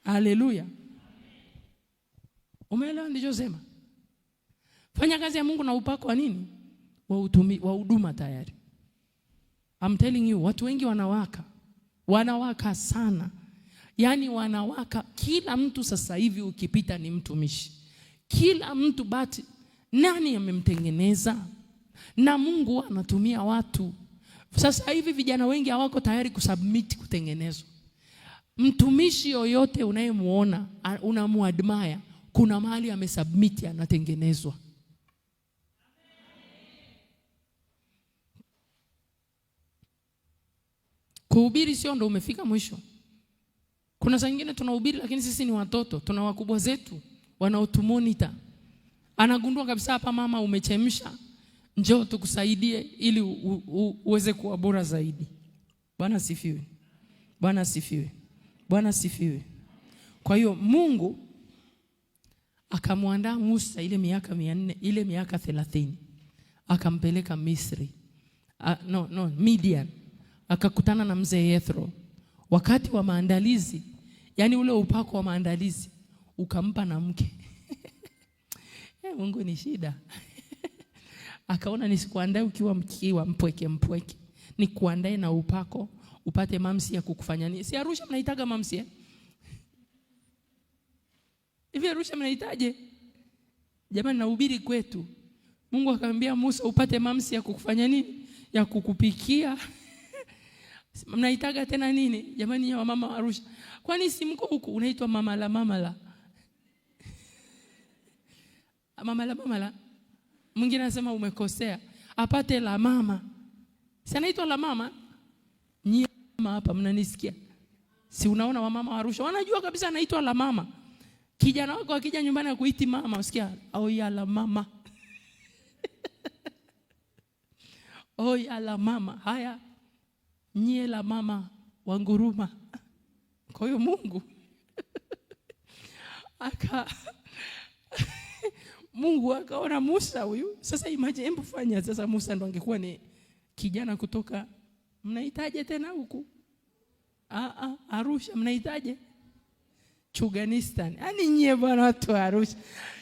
S1: Haleluya. Umeelewa nilichosema? Fanya kazi ya Mungu na upako wa nini? Wa huduma tayari. I'm telling you, watu wengi wanawaka. Wanawaka sana. Yaani wanawaka, kila mtu sasa hivi ukipita ni mtumishi. Kila mtu, but nani amemtengeneza? Na Mungu anatumia watu. Sasa hivi vijana wengi hawako tayari kusubmit kutengenezwa. Mtumishi yoyote unayemuona, unamuadmire, kuna mahali amesubmit, anatengenezwa. Kuhubiri sio ndo umefika mwisho. Kuna saa nyingine tunahubiri lakini sisi ni watoto, tuna wakubwa zetu wanaotumonita. Anagundua kabisa hapa mama umechemsha, njoo tukusaidie ili uweze kuwa bora zaidi. Bwana asifiwe. Bwana asifiwe. Bwana asifiwe. Kwa hiyo Mungu akamwandaa Musa ile miaka 400, ile miaka 30. Akampeleka Misri. Midian. Akakutana na mzee Yethro. Wakati wa maandalizi, yani ule upako wa maandalizi, ukampa na mke. Mungu ni shida. Akaona nisikuandae ukiwa mkiwa mpweke mpweke, nikuandae na upako upate mamsi ya kukufanya nini. Si Arusha mnaitaga mamsi eh? Hivi Arusha mnaitaje? Jamani, nahubiri kwetu. Mungu akamwambia Musa upate mamsi ya kukufanya nini? Ya kukupikia. Mnaitaga tena nini? Jamani ya mama wa Arusha. Kwani si mko huku unaitwa mama la mama la. Mama la mama la. Mwingine anasema umekosea. Apate la mama. Si anaitwa la mama? Nyie mama hapa mnanisikia? Si unaona wamama wa Arusha wanajua kabisa anaitwa la mama. Kijana wako akija nyumbani akuiti mama, usikia oh ya la mama. Oh ya la mama. Haya, nyie la mama wa nguruma. Kwa hiyo Mungu Mungu akaona Musa huyu. Sasa imagine, hebu fanya sasa Musa ndo angekuwa ni kijana kutoka, mnahitaje tena huku? Arusha mnahitaje? Chuganistan. Yaani nyie bwana watu wa Arusha.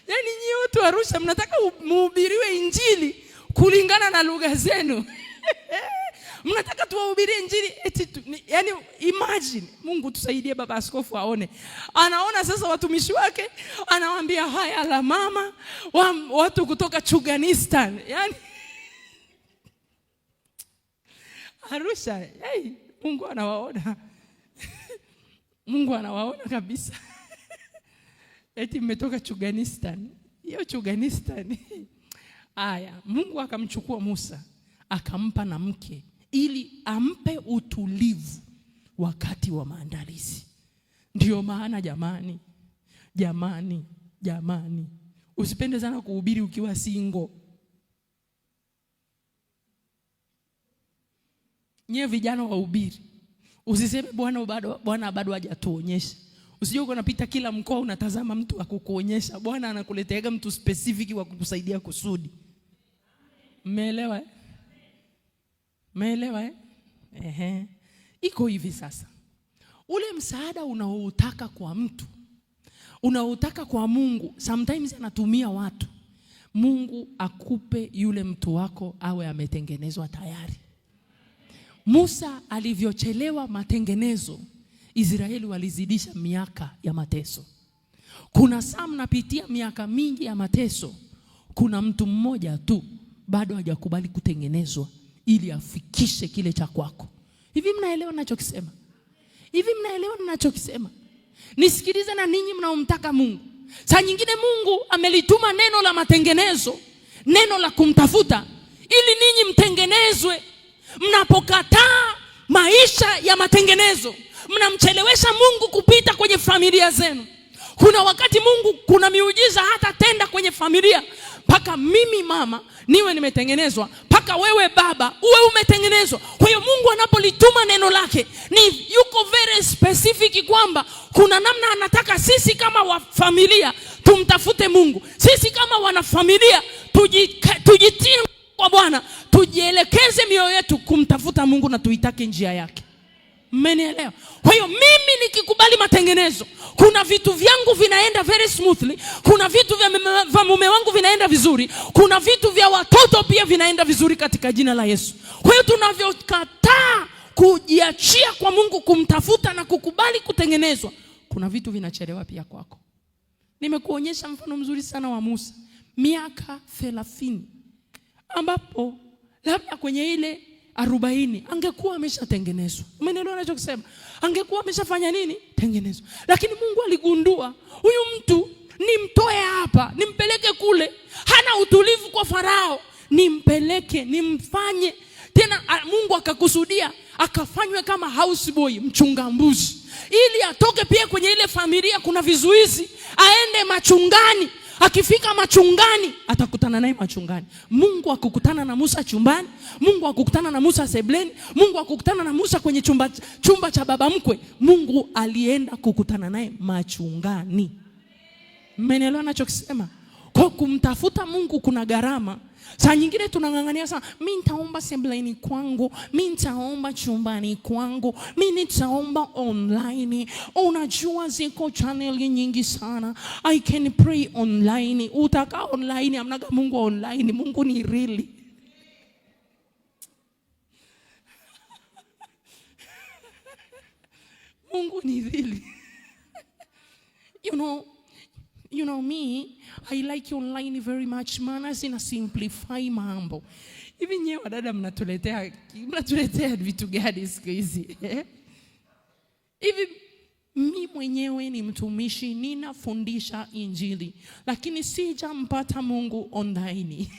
S1: Yaani nyie watu wa Arusha mnataka muhubiriwe injili kulingana na lugha zenu. Mnataka tuwahubirie injili eti yani imagine. Mungu tusaidie, baba askofu aone. Anaona sasa watumishi wake, anawaambia haya la mama watu kutoka Chuganistan. Yaani Arusha, hey, Mungu anawaona. Mungu anawaona kabisa. Eti mmetoka Chuganistan. Hiyo Chuganistan. Aya, Mungu akamchukua Musa, akampa na mke ili ampe utulivu wakati wa maandalizi. Ndio maana jamani, jamani, jamani, usipende sana kuhubiri ukiwa single. Nyie vijana wahubiri, usiseme Bwana bado hajatuonyesha. Usije uko unapita kila mkoa unatazama mtu akukuonyesha. Bwana anakuleteaga mtu specific wa kukusaidia kusudi. Mmeelewa eh? Mmeelewa eh? Ehe. Iko hivi sasa. Ule msaada unaoutaka kwa mtu, unaoutaka kwa Mungu, sometimes anatumia watu. Mungu akupe yule mtu wako awe ametengenezwa tayari. Musa alivyochelewa matengenezo, Israeli walizidisha miaka ya mateso. Kuna saa mnapitia miaka mingi ya mateso, kuna mtu mmoja tu bado hajakubali kutengenezwa ili afikishe kile cha kwako. Hivi mnaelewa ninachokisema? Hivi mnaelewa ninachokisema? Nisikilize na ninyi mnaomtaka Mungu. Saa nyingine Mungu amelituma neno la matengenezo, neno la kumtafuta, ili ninyi mtengenezwe. Mnapokataa maisha ya matengenezo, mnamchelewesha Mungu kupita kwenye familia zenu. Kuna wakati Mungu kuna miujiza hata tenda kwenye familia mpaka mimi mama niwe nimetengenezwa, mpaka wewe baba uwe umetengenezwa. Kwa hiyo Mungu anapolituma neno lake ni yuko very specific kwamba kuna namna anataka sisi kama wa familia tumtafute Mungu. Sisi kama wanafamilia tujitie kwa Bwana, tujielekeze mioyo yetu kumtafuta Mungu na tuitake njia yake. Mmenielewa? Kwa hiyo mimi nikikubali matengenezo, kuna vitu vyangu vinaenda very smoothly, kuna vitu vya mume wangu vinaenda vizuri, kuna vitu vya watoto pia vinaenda vizuri katika jina la Yesu. Kwa hiyo tunavyokataa kujiachia kwa Mungu, kumtafuta na kukubali kutengenezwa, kuna vitu vinachelewa pia kwako. Nimekuonyesha mfano mzuri sana wa Musa, miaka 30 ambapo labda kwenye ile 40 angekuwa ameshatengenezwa. Umeelewa ninachokisema? Angekuwa ameshafanya nini? Tengenezwa. Lakini Mungu aligundua huyu mtu nimtoe hapa, nimpeleke kule, hana utulivu kwa Farao, nimpeleke, nimfanye. Tena Mungu akakusudia akafanywe kama houseboy, mchunga mbuzi, ili atoke pia kwenye ile familia kuna vizuizi, aende machungani. Akifika machungani atakutana naye machungani. Mungu akukutana na Musa chumbani, Mungu akukutana na Musa sebleni, Mungu akukutana na Musa kwenye chumba cha baba mkwe. Mungu alienda kukutana naye machungani. Mmenielewa nachokisema? Kwa kumtafuta Mungu kuna gharama. Saa nyingine tunang'ang'ania sana, mimi nitaomba sebleni kwangu, mimi nitaomba chumbani kwangu, mimi nitaomba online. Unajua ziko channel nyingi sana, I can pray online. Utakaa online, amnaga Mungu online. Mungu ni really. Mungu ni really. You know me, I like online very much, maana zina simplify mambo. Hivi nyewe wadada mnatuletea vitu gani siku hizi? Hivi mi mwenyewe ni mtumishi, ninafundisha Injili, lakini sijampata Mungu online.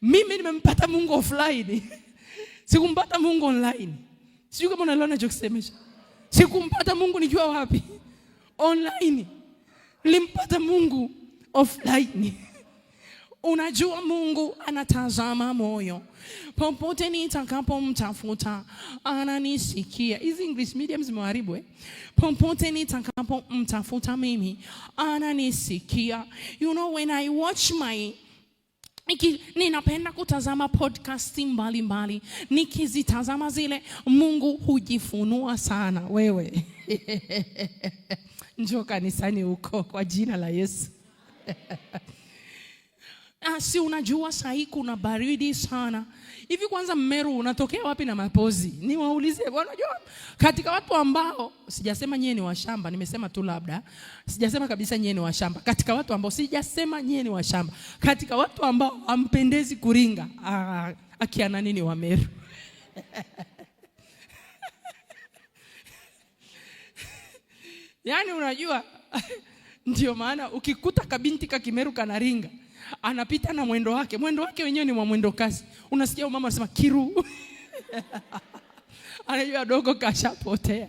S1: Mimi nimempata Mungu offline. Sikumpata Mungu online. Sijui kama unaelewa ninachokisemesha. Sikumpata Mungu nikiwa wapi? Online. Nilimpata Mungu offline. Unajua Mungu anatazama moyo. Popote nitakapomtafuta ananisikia. Hizi English medium zimeharibu eh? Popote nitakapomtafuta mimi ananisikia. You know when I watch my ninapenda kutazama podcast mbalimbali. Nikizitazama zile, Mungu hujifunua sana. Wewe njoo kanisani huko kwa jina la Yesu. Si unajua sahi kuna baridi sana. Hivi kwanza Mmeru unatokea wapi na mapozi? Niwaulize, unajua katika watu ambao sijasema nyie ni washamba, nimesema tu labda. Sijasema kabisa nyie ni washamba. Katika watu ambao sijasema nyie ni washamba. Katika watu ambao hampendezi kuringa, akiana nini wa Meru? Yaani unajua ndio maana ukikuta kabinti ka Kimeru kanaringa, anapita na mwendo wake. Mwendo wake wenyewe ni wa mwendo kasi. Unasikia mama anasema kiru. Anajua dogo kashapotea.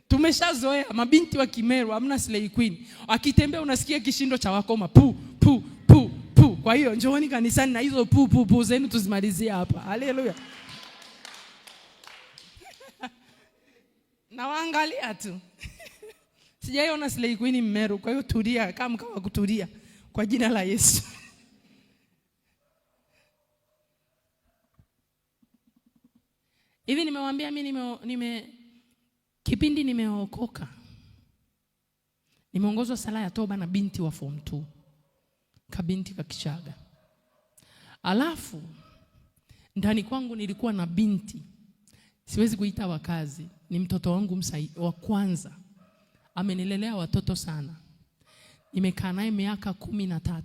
S1: Tumeshazoea mabinti wa Kimeru, hamna slay queen. Akitembea unasikia kishindo cha wakoma pu pu pu pu. Kwa hiyo njooni kanisani na hizo pu pu pu zenu tuzimalizie hapa. Haleluya. Na waangalia tu. Sijaiona slay queen Mmeru, kwa hiyo tulia kama mkawa kutulia kwa jina la Yesu. Hivi nimewaambia mimi kipindi nimeokoka, nimeongozwa sala ya toba na binti wa form 2, kabinti kakichaga. Alafu ndani kwangu nilikuwa na binti, siwezi kuita wakazi, ni mtoto wangu wa kwanza. Amenilelea watoto sana. Nimekaa naye miaka 13.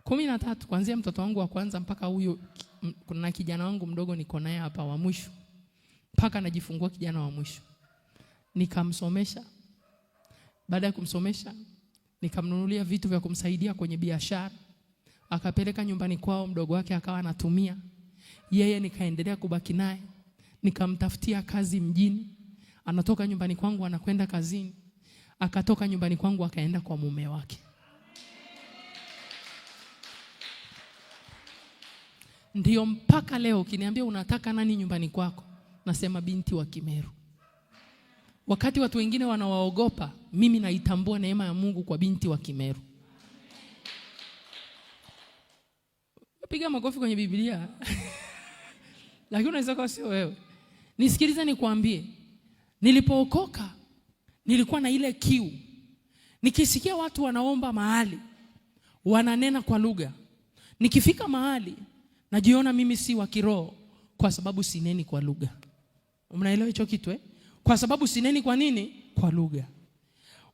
S1: 13 kuanzia mtoto wangu wa kwanza mpaka huyo, kuna kijana wangu mdogo niko naye hapa wa mwisho. Mpaka najifungua kijana wa mwisho. Nikamsomesha. Baada ya kumsomesha, nikamnunulia vitu vya kumsaidia kwenye biashara. Akapeleka nyumbani kwao, mdogo wake akawa anatumia. Yeye nikaendelea kubaki naye. Nikamtafutia kazi mjini. Anatoka nyumbani kwangu anakwenda kazini. Akatoka nyumbani kwangu akaenda kwa mume wake. Ndio mpaka leo ukiniambia unataka nani nyumbani kwako, nasema binti wa Kimeru. Wakati watu wengine wanawaogopa, mimi naitambua neema ya Mungu kwa binti wa Kimeru. Piga makofi kwenye Biblia. Lakini unaweza kuwa sio wewe. Nisikilize nikwambie. Nilipookoka nilikuwa na ile kiu. Nikisikia watu wanaomba mahali, wananena kwa lugha. Nikifika mahali najiona mimi si wa kiroho kwa sababu sineni kwa lugha. Mnaelewa hicho kitu eh? Kwa sababu sineni kwa nini? Kwa lugha.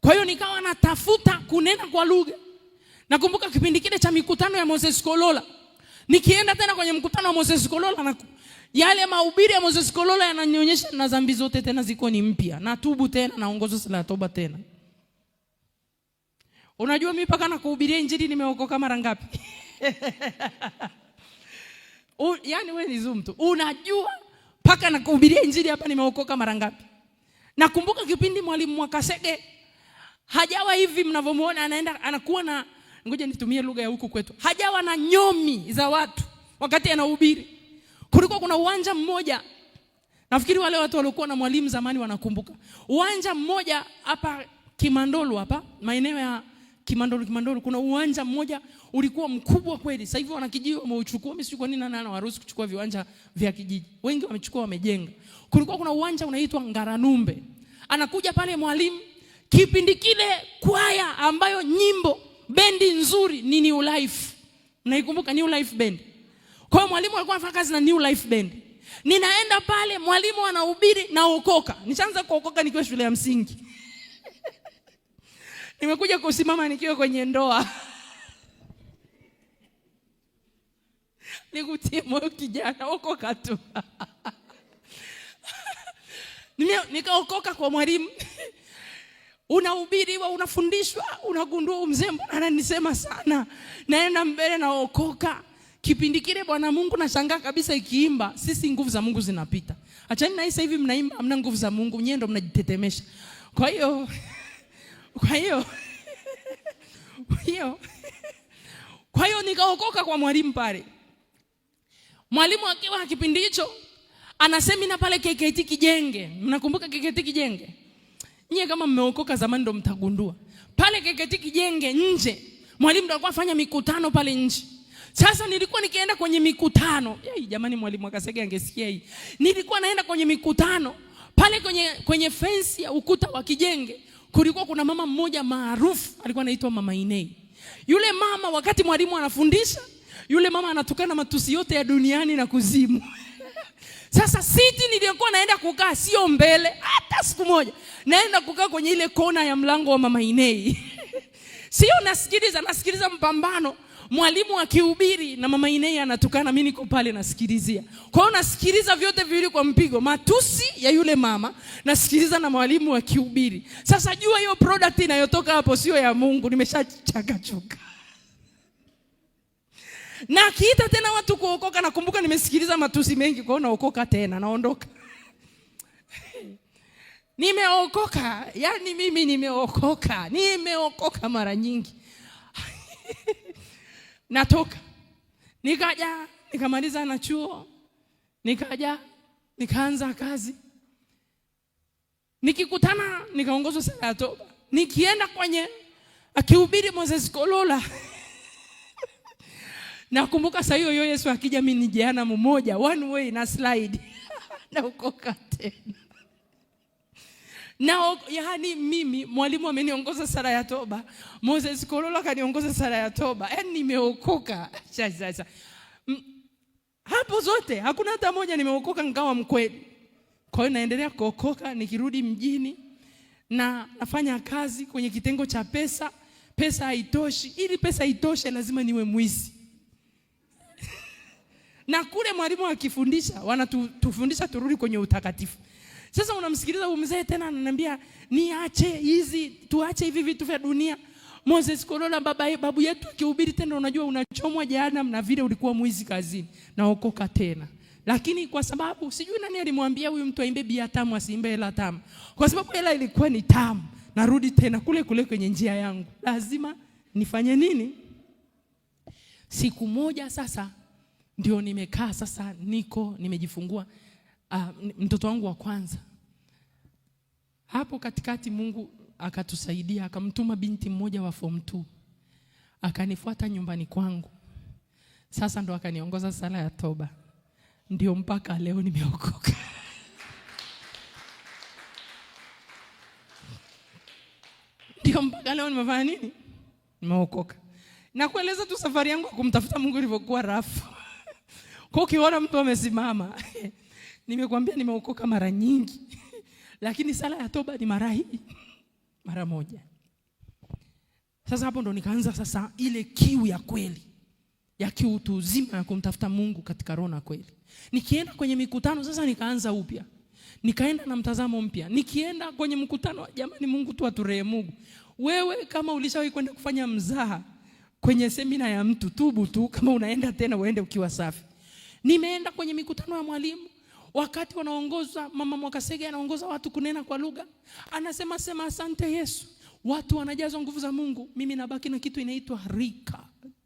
S1: Kwa hiyo nikawa natafuta kunena kwa lugha. Nakumbuka kipindi kile cha mikutano ya Moses Kolola. Nikienda tena kwenye mkutano wa Moses Kolola na yale mahubiri ya Moses Kolola yananionyesha na dhambi zote tena ziko ni mpya. Natubu tena, naongozwa sala ya toba tena. Unajua mimi mpaka nakuhubiria injili nimeokoka mara ngapi? Yaani wewe ni Zoom tu. Unajua mpaka nakuhubiria injili hapa nimeokoka mara ngapi? Nakumbuka kipindi mwalimu Mwakasege hajawa hivi mnavyomuona, anaenda anakuwa na, ngoja nitumie lugha ya huku kwetu, hajawa na nyomi za watu wakati anahubiri. Kulikuwa kuna uwanja mmoja, nafikiri wale watu waliokuwa na mwalimu zamani wanakumbuka. Uwanja mmoja hapa Kimandolu, hapa maeneo ya Kimandolu, kuna uwanja mmoja ulikuwa mkubwa kweli. Sasa hivi wanakijiji wameuchukua, mimi sijui kwa nini nani anawaruhusu kuchukua viwanja vya kijiji. Wengi wamechukua, wamejenga. Kulikuwa kuna uwanja unaitwa Ngaranumbe. Anakuja pale mwalimu, kipindi kile kwaya ambayo nyimbo bendi nzuri ni New Life. Mnaikumbuka New Life Band? Kwa hiyo mwalimu alikuwa anafanya kazi na New Life Band. Ninaenda pale mwalimu anahubiri, naokoka. Nishaanza kuokoka nikiwa shule ya msingi. Nimekuja kusimama nikiwa kwenye ndoa. Nikutie moyo kijana, okoka tu. Nikaokoka kwa mwalimu. Unahubiriwa, unafundishwa, unagundua mzee mbona ananisema sana. Naenda mbele naokoka. Kipindi kile Bwana Mungu nashangaa kabisa ikiimba, sisi nguvu za Mungu zinapita. Achani na sasa hivi mnaimba hamna nguvu za Mungu, nyewe ndo mnajitetemesha. Kwa hiyo nikaokoka kwa mwalimu pale. Mwalimu akiwa kipindi hicho ana semina pale KKT Kijenge. Mnakumbuka KKT Kijenge? Nyie kama mmeokoka zamani ndo mtagundua. Pale KKT Kijenge nje, mwalimu ndo alikuwa afanya mikutano pale nje. Sasa nilikuwa nikienda kwenye mikutano. Yei, jamani mwalimu Akasege angesikia hii. Nilikuwa naenda kwenye mikutano pale kwenye fence ya ukuta wa Kijenge. Kulikuwa kuna mama mmoja maarufu alikuwa anaitwa Mama Inei. Yule mama wakati mwalimu anafundisha, yule mama anatukana matusi yote ya duniani na kuzimu. Sasa siti niliyokuwa naenda kukaa sio mbele hata siku moja. Naenda kukaa kwenye ile kona ya mlango wa Mama Inei. Sio nasikiliza mpambano. Mwalimu akihubiri na Mama Inei anatukana, mimi niko pale nasikilizia. Kwa hiyo nasikiliza vyote viwili kwa mpigo, matusi ya yule mama, nasikiliza na mwalimu akihubiri. Sasa jua hiyo product inayotoka hapo sio ya Mungu, nimeshachakachuka. Na akiita tena watu kuokoka, nakumbuka nimesikiliza matusi mengi, kwa hiyo naokoka tena, naondoka. Nimeokoka, yani mimi nimeokoka, nimeokoka mara nyingi. Natoka. Nikaja, nikamaliza na chuo. Nikaja, nikaanza kazi. Nikikutana, nikaongozwa sala ya toba. Nikienda kwenye akihubiri Moses Kolola. Nakumbuka saa hiyo Yesu akija mimi ni jehanamu mmoja, one way na slide. Naokoka tena. Na yaani mimi mwalimu ameniongoza sala ya toba, Moses Kolola kaniongoza sala ya toba. Yaani nimeokoka. Sasa hapo zote hakuna hata moja nimeokoka nikawa mkweli. Kwa hiyo naendelea kuokoka nikirudi mjini na nafanya kazi kwenye kitengo cha pesa. Pesa haitoshi. Ili pesa itoshe lazima niwe mwizi. Na kule mwalimu akifundisha wanatufundisha turudi kwenye utakatifu. Sasa unamsikiliza huyu mzee tena ananiambia niache hizi, tuache hivi vitu vya dunia. Moses Kolola babu yetu akihubiri tena, unajua unachomwa jehanamu na vile ulikuwa mwizi kazini. Naokoka tena. Lakini kwa sababu sijui nani alimwambia huyu mtu aimbe bia tamu asiimbe hela tamu. Kwa sababu hela ilikuwa ni tamu, narudi tena kule kule kwenye njia yangu. Lazima nifanye nini? Siku moja sasa ndio nimekaa sasa, niko nimejifungua mtoto wangu wa kwanza. Hapo katikati Mungu akatusaidia, akamtuma binti mmoja wa form 2. Akanifuata nyumbani kwangu. Sasa ndo akaniongoza sala ya toba. Ndio mpaka leo nimeokoka. Ndio mpaka leo nimefanya nini? Nimeokoka. Na kueleza tu safari yangu kumtafuta Mungu ilivyokuwa rafu. Kwa ukiona mtu amesimama, nimekuambia nimeokoka mara nyingi. Lakini sala ya toba ni mara hii, mara moja. Sasa hapo ndo nikaanza sasa ile kiu ya kweli, ya kiutu uzima ya kumtafuta Mungu katika roho na kweli. Nikienda kwenye mikutano sasa nikaanza upya. Nikaenda na mtazamo mpya. Nikienda kwenye mkutano, jamani Mungu tu aturehemu. Wewe kama ulishawahi kwenda kufanya mzaha kwenye semina ya mtu, tubu tu. Kama unaenda tena, uende ukiwa safi. Nimeenda kwenye mikutano ya mwalimu, wakati wanaongoza, Mama Mwakasege anaongoza watu kunena kwa lugha, anasema sema asante Yesu, watu wanajazwa nguvu za Mungu. Mimi nabaki na kitu inaitwa rika.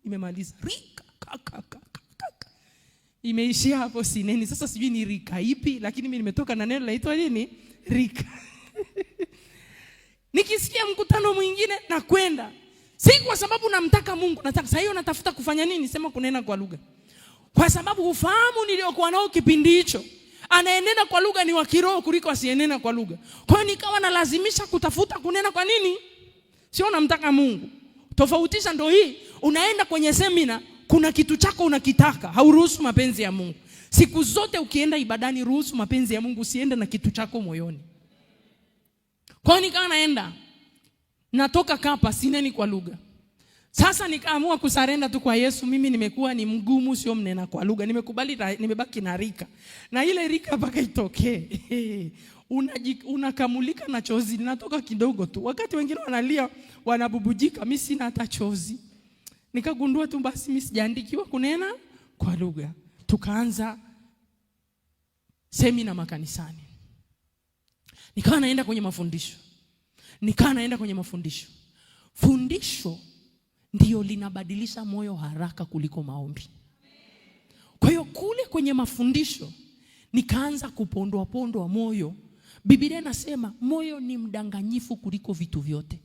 S1: Nimemaliza rika ka, ka, ka, ka, ka. Imeishia hapo, sineni. Sasa sijui ni rika ipi, lakini mimi nimetoka na neno linaitwa nini? Rika. Nikisikia mkutano mwingine nakwenda, si kwa sababu namtaka Mungu, nataka sasa hiyo natafuta kufanya nini? Sema kunena kwa lugha. Kwa sababu ufahamu niliokuwa nao kipindi hicho, anayenena kwa lugha ni wa kiroho kuliko asiyenena kwa lugha. Kwa hiyo nikawa nalazimisha kutafuta kunena kwa nini? Sio namtaka Mungu. Tofautisha ndo hii, unaenda kwenye semina, kuna kitu chako unakitaka, hauruhusu mapenzi ya Mungu. Siku zote ukienda ibadani, ruhusu mapenzi ya Mungu, usiende na kitu chako moyoni. Kwa hiyo nikawa naenda, natoka Kapa, sineni kwa lugha. Sasa nikaamua kusarenda tu kwa Yesu. Mimi nimekuwa ni mgumu, sio mnena kwa lugha. Nimekubali, nimebaki na rika. Na ile rika mpaka itokee. Unakamulika na chozi linatoka kidogo tu. Wakati wengine wanalia, wanabubujika, mimi sina hata chozi. Nikagundua tu basi mimi sijaandikiwa kunena kwa lugha. Tukaanza semina makanisani. Nikawa naenda kwenye mafundisho. Nikawa naenda kwenye mafundisho. Fundisho ndio linabadilisha moyo haraka kuliko maombi. Kwa hiyo kule kwenye mafundisho nikaanza kupondwa pondwa moyo. Biblia inasema moyo ni mdanganyifu kuliko vitu vyote.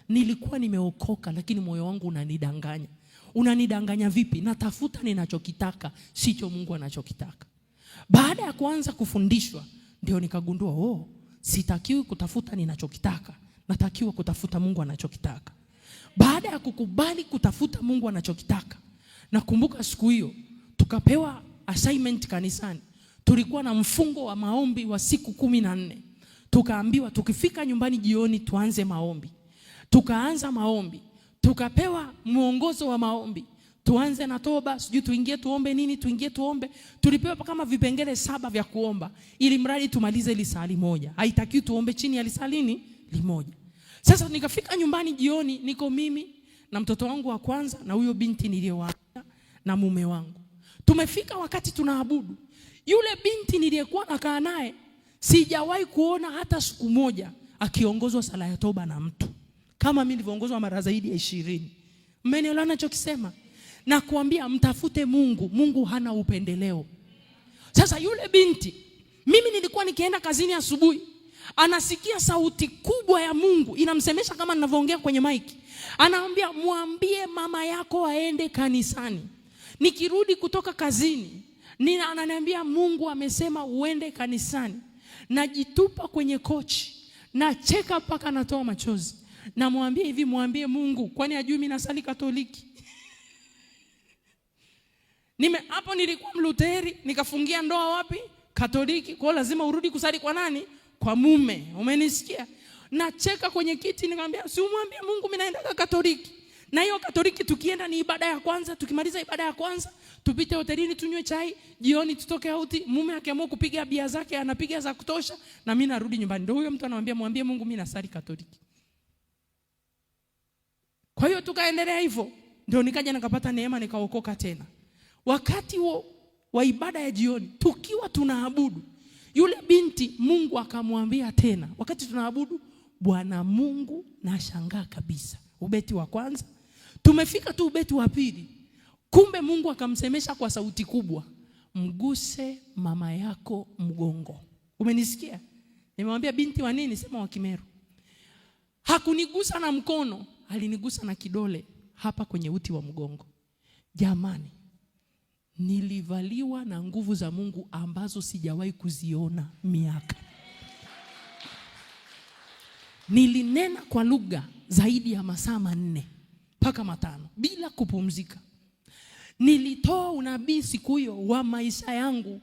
S1: Nilikuwa nimeokoka lakini moyo wangu unanidanganya. Unanidanganya vipi? Natafuta ninachokitaka, sicho Mungu anachokitaka. Baada ya kuanza kufundishwa ndio nikagundua, oh, sitakiwi kutafuta ninachokitaka, natakiwa kutafuta Mungu anachokitaka. Baada ya kukubali kutafuta Mungu anachokitaka, nakumbuka siku hiyo tukapewa assignment kanisani. Tulikuwa na mfungo wa maombi wa siku 14. Tukaambiwa tukifika nyumbani jioni tuanze maombi. Tukaanza maombi, tukapewa mwongozo wa maombi. Tuanze na toba, sijui tuingie tuombe nini, tuingie tuombe. Tulipewa kama vipengele 7 vya kuomba, ili mradi tumalize lisali moja. Haitakiwi tuombe chini ya lisali nini? Limoja. Sasa nikafika nyumbani jioni, niko mimi na mtoto wangu wa kwanza na huyo binti niliyowaambia na mume wangu. Tumefika wakati tunaabudu. Yule binti niliyekuwa nakaa naye sijawahi kuona hata siku moja akiongozwa sala ya toba na mtu kama mimi nilivyoongozwa mara zaidi ya 20. Mmenielewa ninachokisema? Na kuambia mtafute Mungu, Mungu hana upendeleo. Sasa yule binti, mimi nilikuwa nikienda kazini asubuhi, anasikia sauti kubwa ya Mungu inamsemesha kama ninavyoongea kwenye mic. Anaambia mwambie mama yako aende kanisani. Nikirudi kutoka kazini, ananiambia Mungu amesema uende kanisani. Najitupa kwenye kochi, nacheka mpaka natoa machozi. Namwambia hivi, mwambie Mungu, kwani hajui mimi nasali Katoliki? Hapo nilikuwa Mluteri, nikafungia ndoa wapi? Katoliki. Kwa hiyo lazima urudi kusali kwa nani? Kwa mume. Umenisikia? Nacheka kwenye kiti, nikamwambia si umwambie Mungu mimi naenda Katoliki. Na hiyo Katoliki tukienda ni ibada ya kwanza, tukimaliza ibada ya kwanza tupite hotelini tunywe chai, jioni tutoke out, mume akiamua kupiga bia zake anapiga za kutosha na mimi narudi nyumbani. Ndio huyo mtu anamwambia mwambie Mungu mimi nasali Katoliki. Kwa hiyo tukaendelea hivyo, ndio nikaja nikapata neema nikaokoka tena. Wakati wa ibada ya jioni tukiwa tunaabudu, yule binti Mungu akamwambia tena, wakati tunaabudu Bwana Mungu, nashangaa kabisa. Ubeti wa kwanza, tumefika tu ubeti wa pili, kumbe Mungu akamsemesha kwa sauti kubwa, mguse mama yako mgongo. Umenisikia? Nimemwambia binti wa nini? Sema wa Kimeru. Hakunigusa na mkono, alinigusa na kidole hapa kwenye uti wa mgongo. Jamani, nilivaliwa na nguvu za Mungu ambazo sijawahi kuziona miaka. Nilinena kwa lugha zaidi ya masaa 4 mpaka 5 bila kupumzika. Nilitoa unabii siku hiyo wa maisha yangu.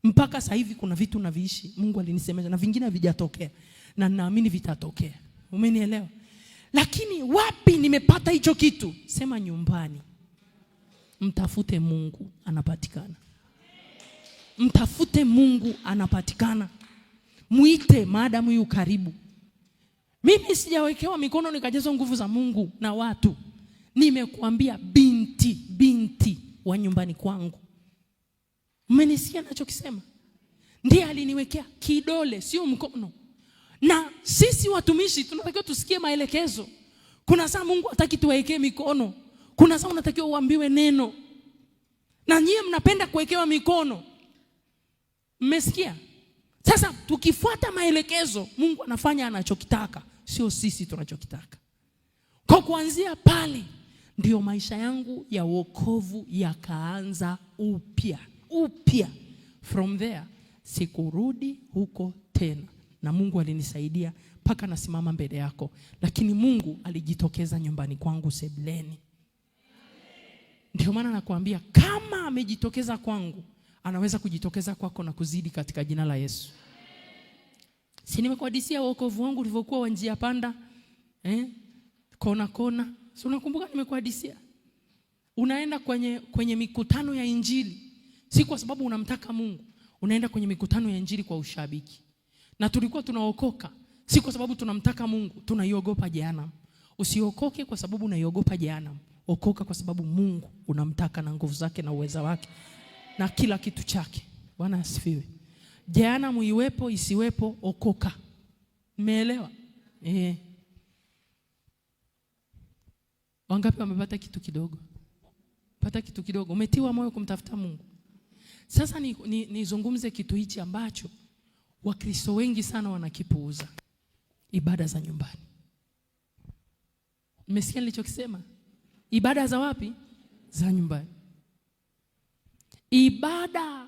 S1: Mpaka sasa hivi kuna vitu naviishi, Mungu alinisemesha na vingine havijatokea na naamini vitatokea. Umenielewa? Lakini wapi nimepata hicho kitu? Sema nyumbani. Mtafute Mungu anapatikana. Mtafute Mungu anapatikana. Muite maadamu yu karibu. Mimi sijawekewa mikono nikajazwa nguvu za Mungu na watu. Nimekuambia binti wa nyumbani kwangu. Mmenisikia nachokisema? Ndiye aliniwekea kidole, sio mkono. Na sisi watumishi tunatakiwa tusikie maelekezo. Kuna saa Mungu hataki tuwekee mikono. Kuna saa unatakiwa uambiwe neno. Na nyie mnapenda kuwekewa mikono. Mmesikia? Sasa tukifuata maelekezo, Mungu anafanya anachokitaka, sio sisi tunachokitaka. Kwa kuanzia pale ndio maisha yangu ya wokovu yakaanza upya. Upya. From there sikurudi huko tena. Na Mungu alinisaidia mpaka nasimama mbele yako. Lakini Mungu alijitokeza nyumbani kwangu sebuleni. Ndio maana nakwambia kama amejitokeza kwangu, anaweza kujitokeza kwako na kuzidi katika jina la Yesu. Si nimekuhadisia wokovu wangu ulivyokuwa wa njia panda, Kona kona. Si unakumbuka nimekuhadisia? Unaenda kwenye mikutano ya Injili, si kwa sababu unamtaka Mungu. Unaenda kwenye mikutano ya Injili kwa ushabiki. Na tulikuwa tunaokoka si kwa sababu tunamtaka Mungu, tunaiogopa jehanamu. Usiokoke kwa sababu unaiogopa jehanamu. Okoka kwa sababu Mungu unamtaka na nguvu zake na uweza wake na kila kitu chake. Bwana asifiwe. Jehanamu iwepo isiwepo, okoka. Umeelewa? Wangapi wamepata kitu kidogo? Pata kitu kidogo. Umetiwa moyo kumtafuta Mungu. Sasa nizungumze kitu hichi ambacho Wakristo wengi sana wanakipuuza. Ibada za nyumbani. Mmesikia nilichokisema? Ibada za wapi? Za nyumbani. Ibada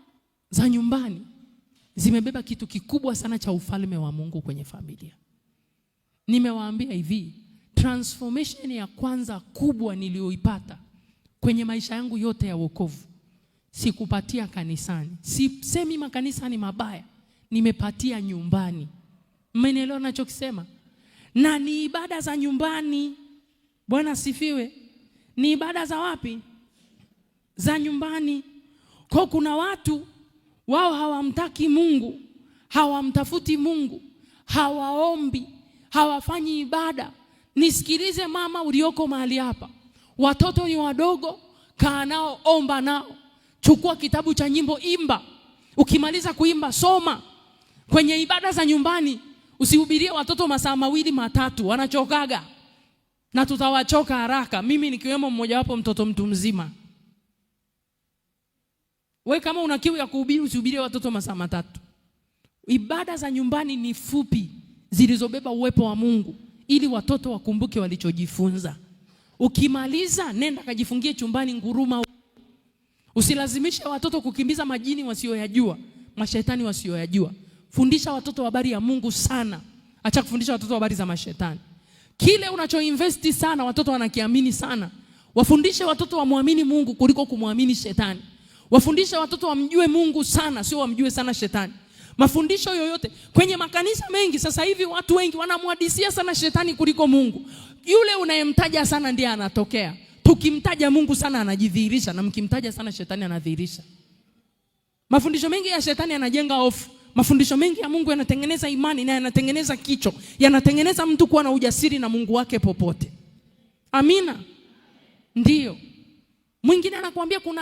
S1: za nyumbani zimebeba kitu kikubwa sana cha ufalme wa Mungu kwenye familia. Nimewaambia hivi, transformation ya kwanza kubwa niliyoipata kwenye maisha yangu yote ya wokovu sikupatia kanisani. Sisemi makanisa ni mabaya, nimepatia nyumbani. Mmenielewa ninachokisema? Na ni ibada za nyumbani. Bwana asifiwe. Ni ibada za wapi? Za nyumbani. Kwa kuna watu wao hawamtaki Mungu, hawamtafuti Mungu, hawaombi, hawafanyi ibada. Nisikilize mama ulioko mahali hapa. Watoto ni wadogo, kaa nao, omba nao. Chukua kitabu cha nyimbo, imba. Ukimaliza kuimba, soma. Kwenye ibada za nyumbani, usihubirie watoto masaa mawili matatu, wanachokaga. Na tutawachoka haraka, mimi nikiwemo mmoja wapo, mtoto mtu mzima. We kama una kiu ya kuhubiri, usihubirie watoto masaa matatu. Ibada za nyumbani ni fupi, zilizobeba uwepo wa Mungu, ili watoto wakumbuke walichojifunza. Ukimaliza, nenda kajifungie chumbani, nguruma. Usilazimishe watoto kukimbiza majini wasioyajua, mashetani wasioyajua. Fundisha watoto habari ya Mungu sana. Acha kufundisha watoto habari za mashetani. Kile unachoinvesti sana watoto wanakiamini sana. Wafundishe watoto wamwamini Mungu kuliko kumwamini shetani. Wafundishe watoto wamjue Mungu sana, sio wamjue sana shetani. Mafundisho yoyote kwenye makanisa mengi sasa hivi watu wengi wanamwadisia sana shetani kuliko Mungu. Yule unayemtaja sana ndiye anatokea. Tukimtaja Mungu sana anajidhihirisha, na mkimtaja sana shetani anadhihirisha. Mafundisho mengi ya shetani yanajenga hofu. Mafundisho mengi ya Mungu yanatengeneza imani na yanatengeneza kicho, yanatengeneza mtu kuwa na ujasiri na Mungu wake popote. Amina. Ndiyo. Mwingine anakuambia kuna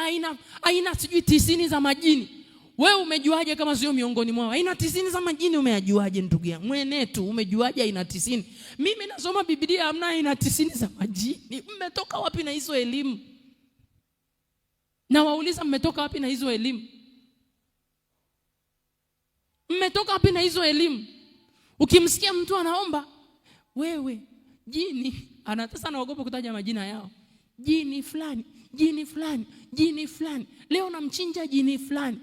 S1: aina sijui 90 za majini. Wewe umejuaje kama sio miongoni mwao? Aina 90 za majini umeyajuaje ndugu yangu? Mwenetu umejuaje aina 90? Mimi nasoma Biblia, hamna aina 90 za majini. Mmetoka wapi na hizo elimu? Na wauliza mmetoka wapi na hizo elimu? Mmetoka wapi na hizo elimu? Ukimsikia mtu anaomba, wewe jini, anatesa anaogopa kutaja majina yao. Jini fulani, jini fulani, jini fulani. Leo namchinja jini fulani.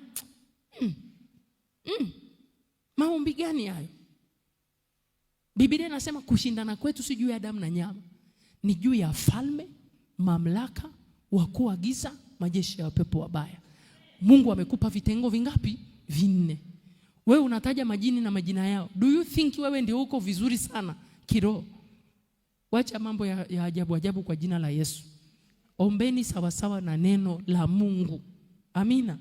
S1: Maombi gani hayo? Biblia inasema kushindana kwetu si juu ya damu na nyama, ni juu ya falme, mamlaka, wakuu wa giza, majeshi ya pepo wabaya. Mungu amekupa vitengo vingapi? 4. Wewe unataja majini na majina yao. Do you think wewe ndio uko vizuri sana kiroho? Wacha mambo ya ajabu ajabu kwa jina la Yesu. Ombeni sawasawa na neno la Mungu. Amina.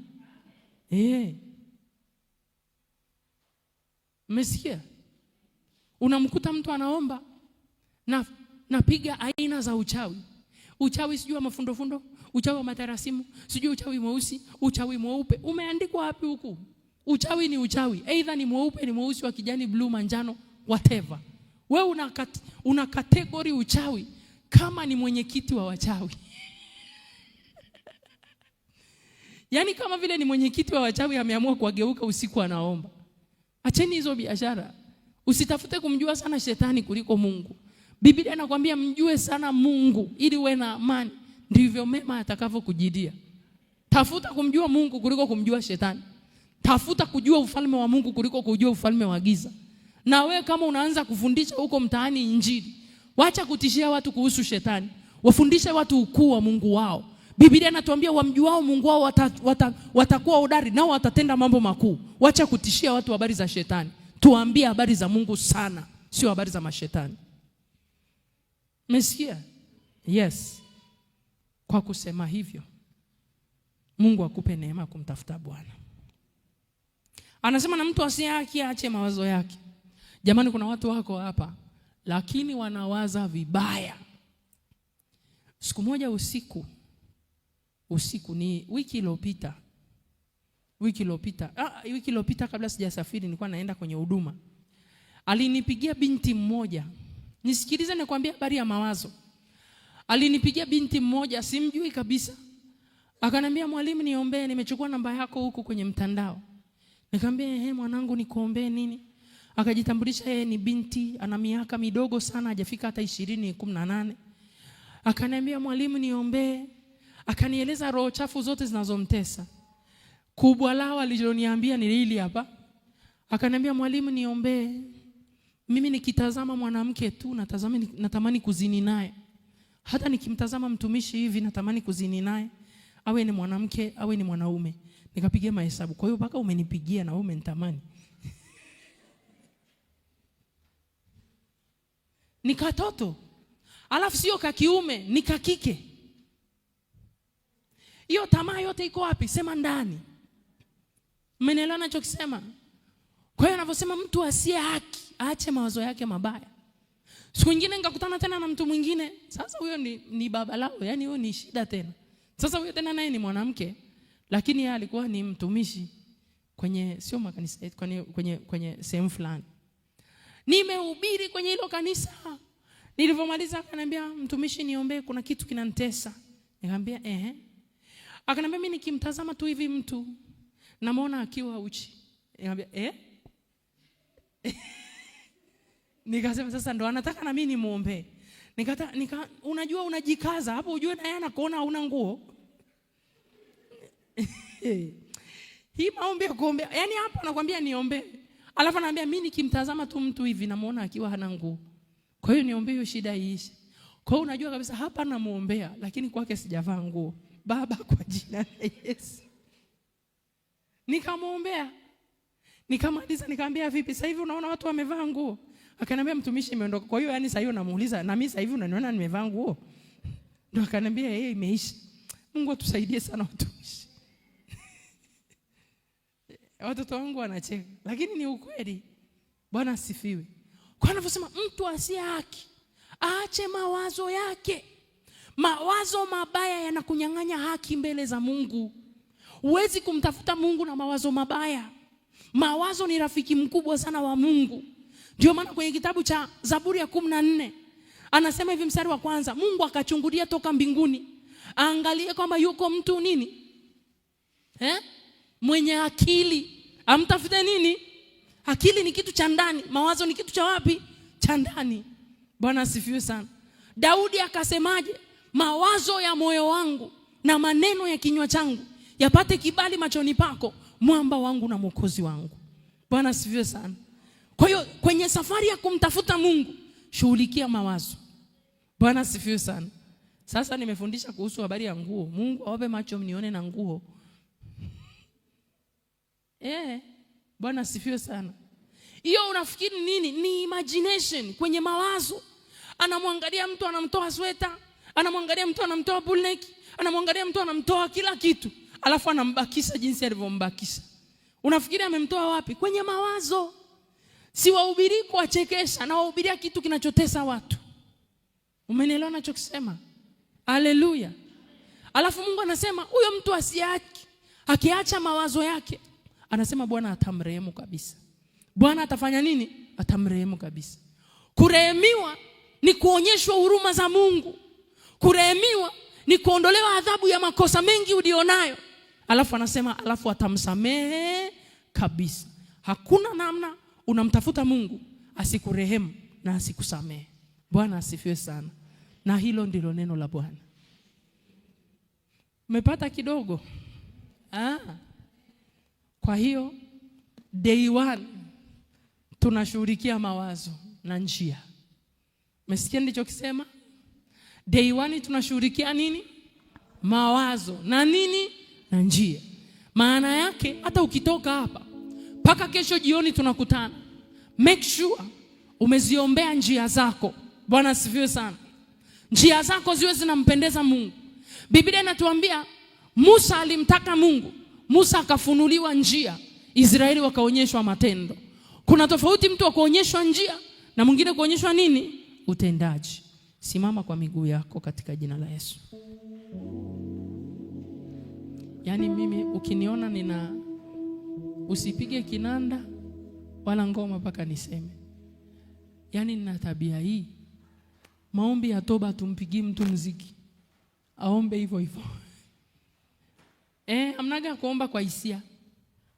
S1: Mmesikia? Unamkuta mtu anaomba na napiga aina za uchawi. Uchawi sijui wa mafundofundo, uchawi wa matarasimu, sijui uchawi mweusi, uchawi mweupe. Umeandikwa wapi huku? Uchawi ni uchawi, either ni mweupe, ni mweusi, wa kijani, blue, manjano, whatever. Wewe una category uchawi kama ni mwenyekiti wa wachawi. Yaani kama vile ni mwenyekiti wa wachawi ameamua kuwageuka usiku anaomba. Acheni hizo biashara. Usitafute kumjua sana shetani kuliko Mungu. Biblia inakwambia mjue sana Mungu ili uwe na amani, ndivyo mema atakavyokujidia. Tafuta kumjua Mungu kuliko kumjua shetani. Tafuta kujua ufalme wa Mungu kuliko kujua ufalme wa giza. Na we kama unaanza kufundisha huko mtaani Injili, wacha kutishia watu kuhusu shetani. Wafundishe watu ukuu wa Mungu wao. Biblia inatuambia wamjuao Mungu wao watakuwa hodari nao watatenda mambo makuu. Wacha kutishia watu habari za shetani. Tuambie habari za Mungu sana, sio habari za mashetani. Umesikia? Yes. Kwa kusema hivyo, Mungu akupe neema kumtafuta Bwana. Anasema na mtu asiye haki aache mawazo yake. Jamani, kuna watu wako hapa lakini wanawaza vibaya. Siku moja usiku ni wiki iliyopita kabla sijasafiri, nilikuwa naenda kwenye huduma. Alinipigia binti mmoja. Nisikilize nikwambie habari ya mawazo. Alinipigia binti mmoja, simjui kabisa. Akaniambia, mwalimu niombee, nimechukua namba yako huku kwenye mtandao. Nikamwambia, ehe mwanangu nikuombee nini? Akajitambulisha yeye ni binti, ana miaka midogo sana, hajafika hata 20, 18. Akaniambia, mwalimu niombee. Akanieleza roho chafu zote zinazomtesa. Kubwa lao aliloniambia ni hili hapa. Akaniambia, mwalimu niombee. Mimi nikitazama mwanamke tu natamani kuzini naye. Hata nikimtazama mtumishi hivi natamani kuzini naye. Awe ni mwanamke, awe ni mwanaume. Nikapiga mahesabu. Kwa hiyo mpaka umenipigia na wewe umenitamani. Ni katoto. Alafu sio ka kiume, ni ka kike. Hiyo tamaa yote iko wapi? Sema ndani. Mmenielewa ninachokisema? Kwa hiyo anavyosema mtu asiye haki aache mawazo yake mabaya. Siku nyingine nikakutana tena na mtu mwingine. Sasa huyo ni baba lao, yani huyo ni shida tena. Sasa huyo tena naye ni mwanamke, lakini yeye alikuwa ni mtumishi kwenye sio makanisa, kwenye sehemu fulani. Nimehubiri kwenye hilo kanisa. Nilipomaliza akaniambia, mtumishi niombee, kuna kitu kinanitesa. Nikamwambia ehe. Akaniambia mimi nikimtazama tu hivi mtu namuona akiwa uchi. Nikamwambia eh? Nikasema sasa ndo anataka na mimi nimuombe. Unajua unajikaza hapo, ujue na yeye anakuona hauna nguo. Hii maombi ya kuombea, yani hapo anakuambia niombe. Alafu anaambia mimi nikimtazama tu mtu hivi namuona akiwa hana nguo. Kwa hiyo niombe hiyo shida iishe. Kwa hiyo unajua kabisa hapa namuombea lakini kwake sijavaa nguo. Baba, kwa jina la Yesu. Nikamuombea. Nikamaliza nikamwambia vipi sasa hivi unaona watu wamevaa nguo? Akaniambia mtumishi imeondoka. Kwa hiyo yani sasa hivi unamuuliza na mimi sasa hivi unaniona nimevaa nguo? Ndio akaniambia yeye imeisha. Mungu atusaidie sana watumishi. Watoto wangu wanacheka lakini ni ukweli. Bwana asifiwe. Kwa anavyosema mtu asiye haki aache mawazo yake. Mawazo mabaya yanakunyang'anya haki mbele za Mungu. Huwezi kumtafuta Mungu na mawazo mabaya. Mawazo ni rafiki mkubwa sana wa Mungu. Ndio maana kwenye kitabu cha Zaburi ya 14 anasema hivi mstari wa kwanza, Mungu akachungulia toka mbinguni aangalie kwamba yuko mtu nini? Mwenye akili. Amtafute nini? Akili ni kitu cha ndani, mawazo ni kitu cha wapi? Cha ndani. Bwana asifiwe sana. Daudi akasemaje? Mawazo ya moyo wangu na maneno ya kinywa changu yapate kibali machoni pako, mwamba wangu na mwokozi wangu. Bwana asifiwe sana. Kwa hiyo kwenye safari ya kumtafuta Mungu, shughulikia mawazo. Bwana asifiwe sana. Sasa nimefundisha kuhusu habari ya nguo. Mungu awape macho mnione na nguo. Bwana asifiwe sana. Hiyo unafikiri nini? Ni imagination kwenye mawazo. Anamwangalia mtu anamtoa sweta, anamwangalia mtu anamtoa bullneck, anamwangalia mtu anamtoa kila kitu, alafu anambakisha jinsi alivyombakisha. Unafikiri amemtoa wapi? Kwenye mawazo. Siwahubiri kuwachekesha, nawahubiria kitu kinachotesa watu. Umenielewa nachokisema? Haleluya. Alafu Mungu anasema huyo mtu asiache, akiacha mawazo yake, anasema Bwana atamrehemu kabisa. Bwana atafanya nini? Atamrehemu kabisa. Kurehemiwa ni kuonyeshwa huruma za Mungu. Kurehemiwa ni kuondolewa adhabu ya makosa mengi ulionayo. Alafu anasema alafu atamsamehe kabisa. Hakuna namna unamtafuta Mungu asikurehemu na asikusamehe. Bwana asifiwe sana. Na hilo ndilo neno la Bwana. Umepata kidogo? Kwa hiyo day one tunashughulikia mawazo na njia. Umesikia nilichokisema? Day one tunashughulikia nini? Mawazo na nini? Na njia. Maana yake hata ukitoka hapa mpaka kesho jioni tunakutana, make sure umeziombea njia zako. Bwana asifiwe sana. Njia zako ziwe zinampendeza Mungu. Biblia inatuambia Musa alimtaka Mungu, Musa akafunuliwa njia, Israeli wakaonyeshwa matendo. Kuna tofauti mtu wa kuonyeshwa njia na mwingine kuonyeshwa nini? Utendaji. Simama kwa miguu yako katika jina la Yesu. Yaani mimi ukiniona nina, usipige kinanda wala ngoma mpaka niseme. Yaani nina tabia hii. Maombi ya toba tumpigii mtu mziki. Aombe hivyo hivyo. Amnaga kuomba kwa hisia.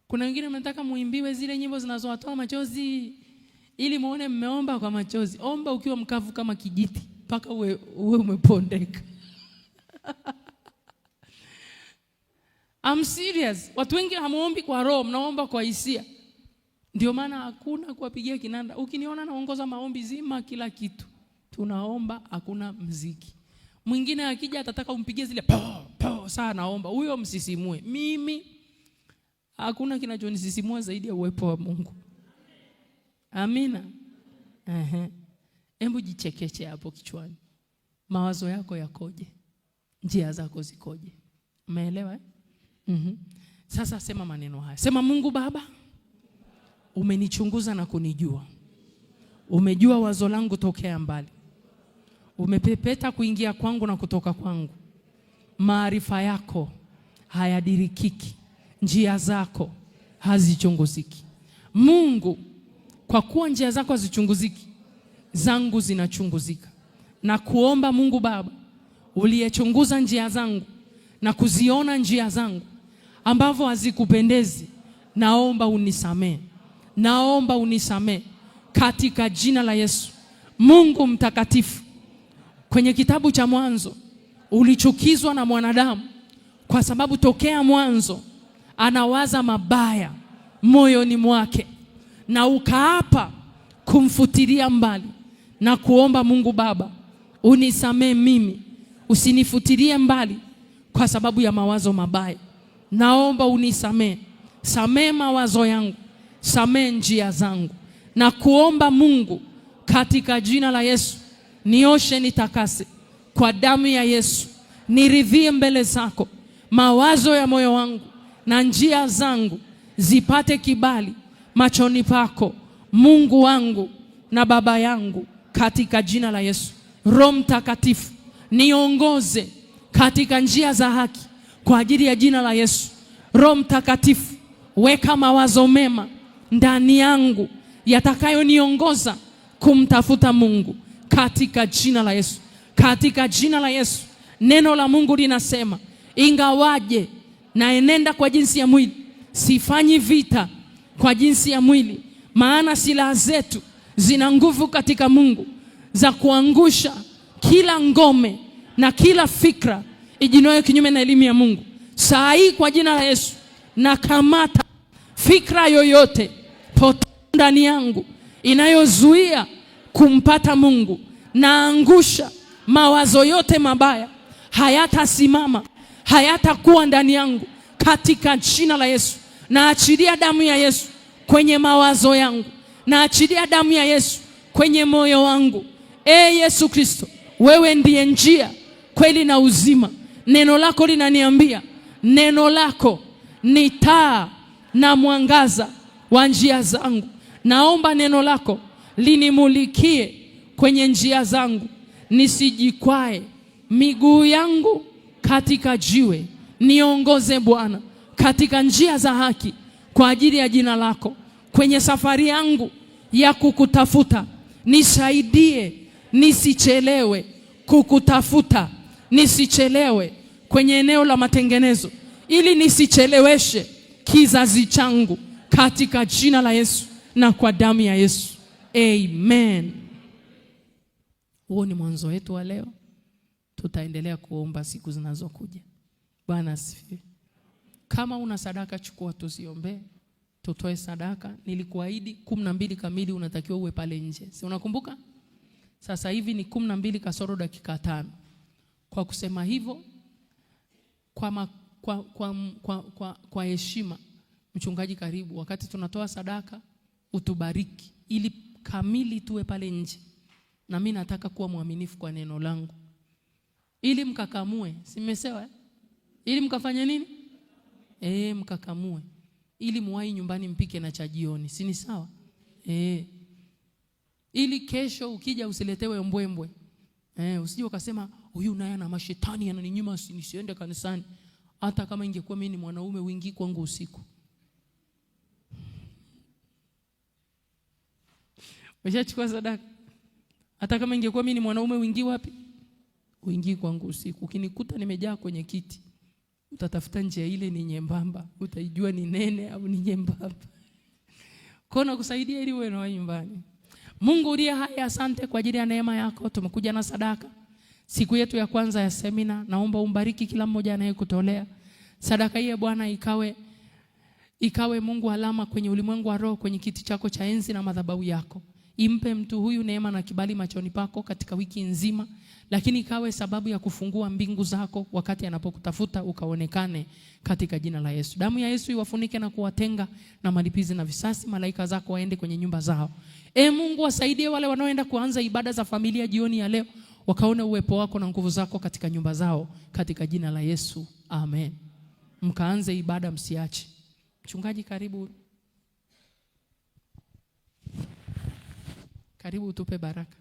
S1: Kuna wengine mnataka muimbiwe zile nyimbo zinazowatoa machozi ili muone mmeomba kwa machozi. Omba ukiwa mkavu kama kijiti mpaka uwe umepondeka. I'm serious. Watu wengi hamuombi kwa roho, mnaomba kwa hisia. Ndio maana hakuna kuwapigia kinanda. Ukiniona naongoza maombi zima kila kitu. Tunaomba hakuna mziki. Mwingine akija atataka umpigie zile po po sana naomba. Huyo msisimue. Mimi hakuna kinachonisisimua zaidi ya uwepo wa Mungu. Amina. Hebu jichekeche hapo kichwani. Mawazo yako yakoje? Njia zako zikoje? Umeelewa eh? Sasa sema maneno haya. Sema Mungu Baba, umenichunguza na kunijua. Umejua wazo langu tokea mbali. Umepepeta kuingia kwangu na kutoka kwangu. Maarifa yako hayadirikiki. Njia zako hazichunguziki. Mungu, kwa kuwa njia zako hazichunguziki, zangu zinachunguzika. Na kuomba Mungu Baba, uliyechunguza njia zangu na kuziona njia zangu ambavyo hazikupendezi, naomba unisamee. Naomba unisamee katika jina la Yesu. Mungu mtakatifu, kwenye kitabu cha Mwanzo ulichukizwa na mwanadamu kwa sababu tokea mwanzo anawaza mabaya moyoni mwake, na ukaapa kumfutilia mbali. Na kuomba Mungu Baba, unisamee mimi, usinifutilie mbali kwa sababu ya mawazo mabaya. Naomba unisamee, samee mawazo yangu, samee njia zangu. Na kuomba Mungu katika jina la Yesu, nioshe nitakase kwa damu ya Yesu, niridhie mbele zako. Mawazo ya moyo wangu na njia zangu zipate kibali machoni pako, Mungu wangu na Baba yangu, katika jina la Yesu. Roho Mtakatifu, niongoze katika njia za haki kwa ajili ya jina la Yesu. Roho Mtakatifu, weka mawazo mema ndani yangu yatakayoniongoza kumtafuta Mungu katika jina la Yesu. Katika jina la Yesu. Neno la Mungu linasema, ingawaje naenenda kwa jinsi ya mwili, sifanyi vita kwa jinsi ya mwili, maana silaha zetu zina nguvu katika Mungu za kuangusha kila ngome na kila fikra ijinoyo kinyume na elimu ya Mungu. Saa hii kwa jina la Yesu nakamata fikra yoyote potofu ndani yangu inayozuia kumpata Mungu. Naangusha mawazo yote mabaya, hayatasimama, hayatakuwa ndani yangu katika jina la Yesu. Naachilia damu ya Yesu kwenye mawazo yangu, naachilia damu ya Yesu kwenye moyo wangu. Yesu Kristo, wewe ndiye njia, kweli na uzima. Neno lako linaniambia, neno lako ni taa na mwangaza wa njia zangu. Naomba neno lako linimulikie kwenye njia zangu, nisijikwae miguu yangu katika jiwe. Niongoze Bwana katika njia za haki kwa ajili ya jina lako. Kwenye safari yangu ya kukutafuta, nisaidie nisichelewe kukutafuta, nisichelewe kwenye eneo la matengenezo, ili nisicheleweshe kizazi changu, katika jina la Yesu na kwa damu ya Yesu, amen. Huo ni mwanzo wetu wa leo. Tutaendelea kuomba siku zinazokuja. Bwana asifiwe. Kama una sadaka chukua, tuziombee, tutoe sadaka. Nilikuahidi 12 kamili unatakiwa uwe pale nje, si unakumbuka? Sasa hivi ni 12 kasoro dakika 5. Kwa kusema hivyo, kwa heshima, mchungaji, karibu. Wakati tunatoa sadaka utubariki ili kamili tuwe pale nje, na mimi nataka kuwa mwaminifu kwa neno langu, ili mkakamue. Si nimesema eh? Ili mkafanye nini? Mkakamue ili muwai nyumbani mpike na cha jioni, si ni sawa? Ili kesho ukija usiletewe mbwembwe. Usije ukasema huyu naye ana mashetani ananinyima nisiende kanisani. Hata kama ingekuwa mimi ni mwanaume wingi kwangu usiku. Umeshachukua sadaka? Hata kama ingekuwa mimi ni mwanaume wingi wapi? Wingi kwangu usiku. Ukinikuta nimejaa kwenye kiti, utatafuta njia ile ni nyembamba, utaijua ni nene au ni nyembamba. Kwa nakusaidia ili uwe na nyumbani. Mungu uliye hai, asante kwa ajili ya neema yako. Tumekuja na sadaka siku yetu ya kwanza ya semina. Naomba umbariki kila mmoja anayekutolea sadaka hii Bwana, ikawe Mungu alama kwenye ulimwengu wa roho, kwenye kiti chako cha enzi na madhabahu yako. Impe mtu huyu neema na kibali machoni pako katika wiki nzima, lakini ikawe sababu ya kufungua mbingu zako wakati anapokutafuta ukaonekane, katika jina la Yesu. Damu ya Yesu iwafunike na kuwatenga na malipizi na visasi. Malaika zako waende kwenye nyumba zao. Mungu, wasaidie wale wanaoenda kuanza ibada za familia jioni ya leo, wakaone uwepo wako na nguvu zako katika nyumba zao, katika jina la Yesu, amen. Mkaanze ibada, msiache. Mchungaji, karibu. Karibu utupe baraka.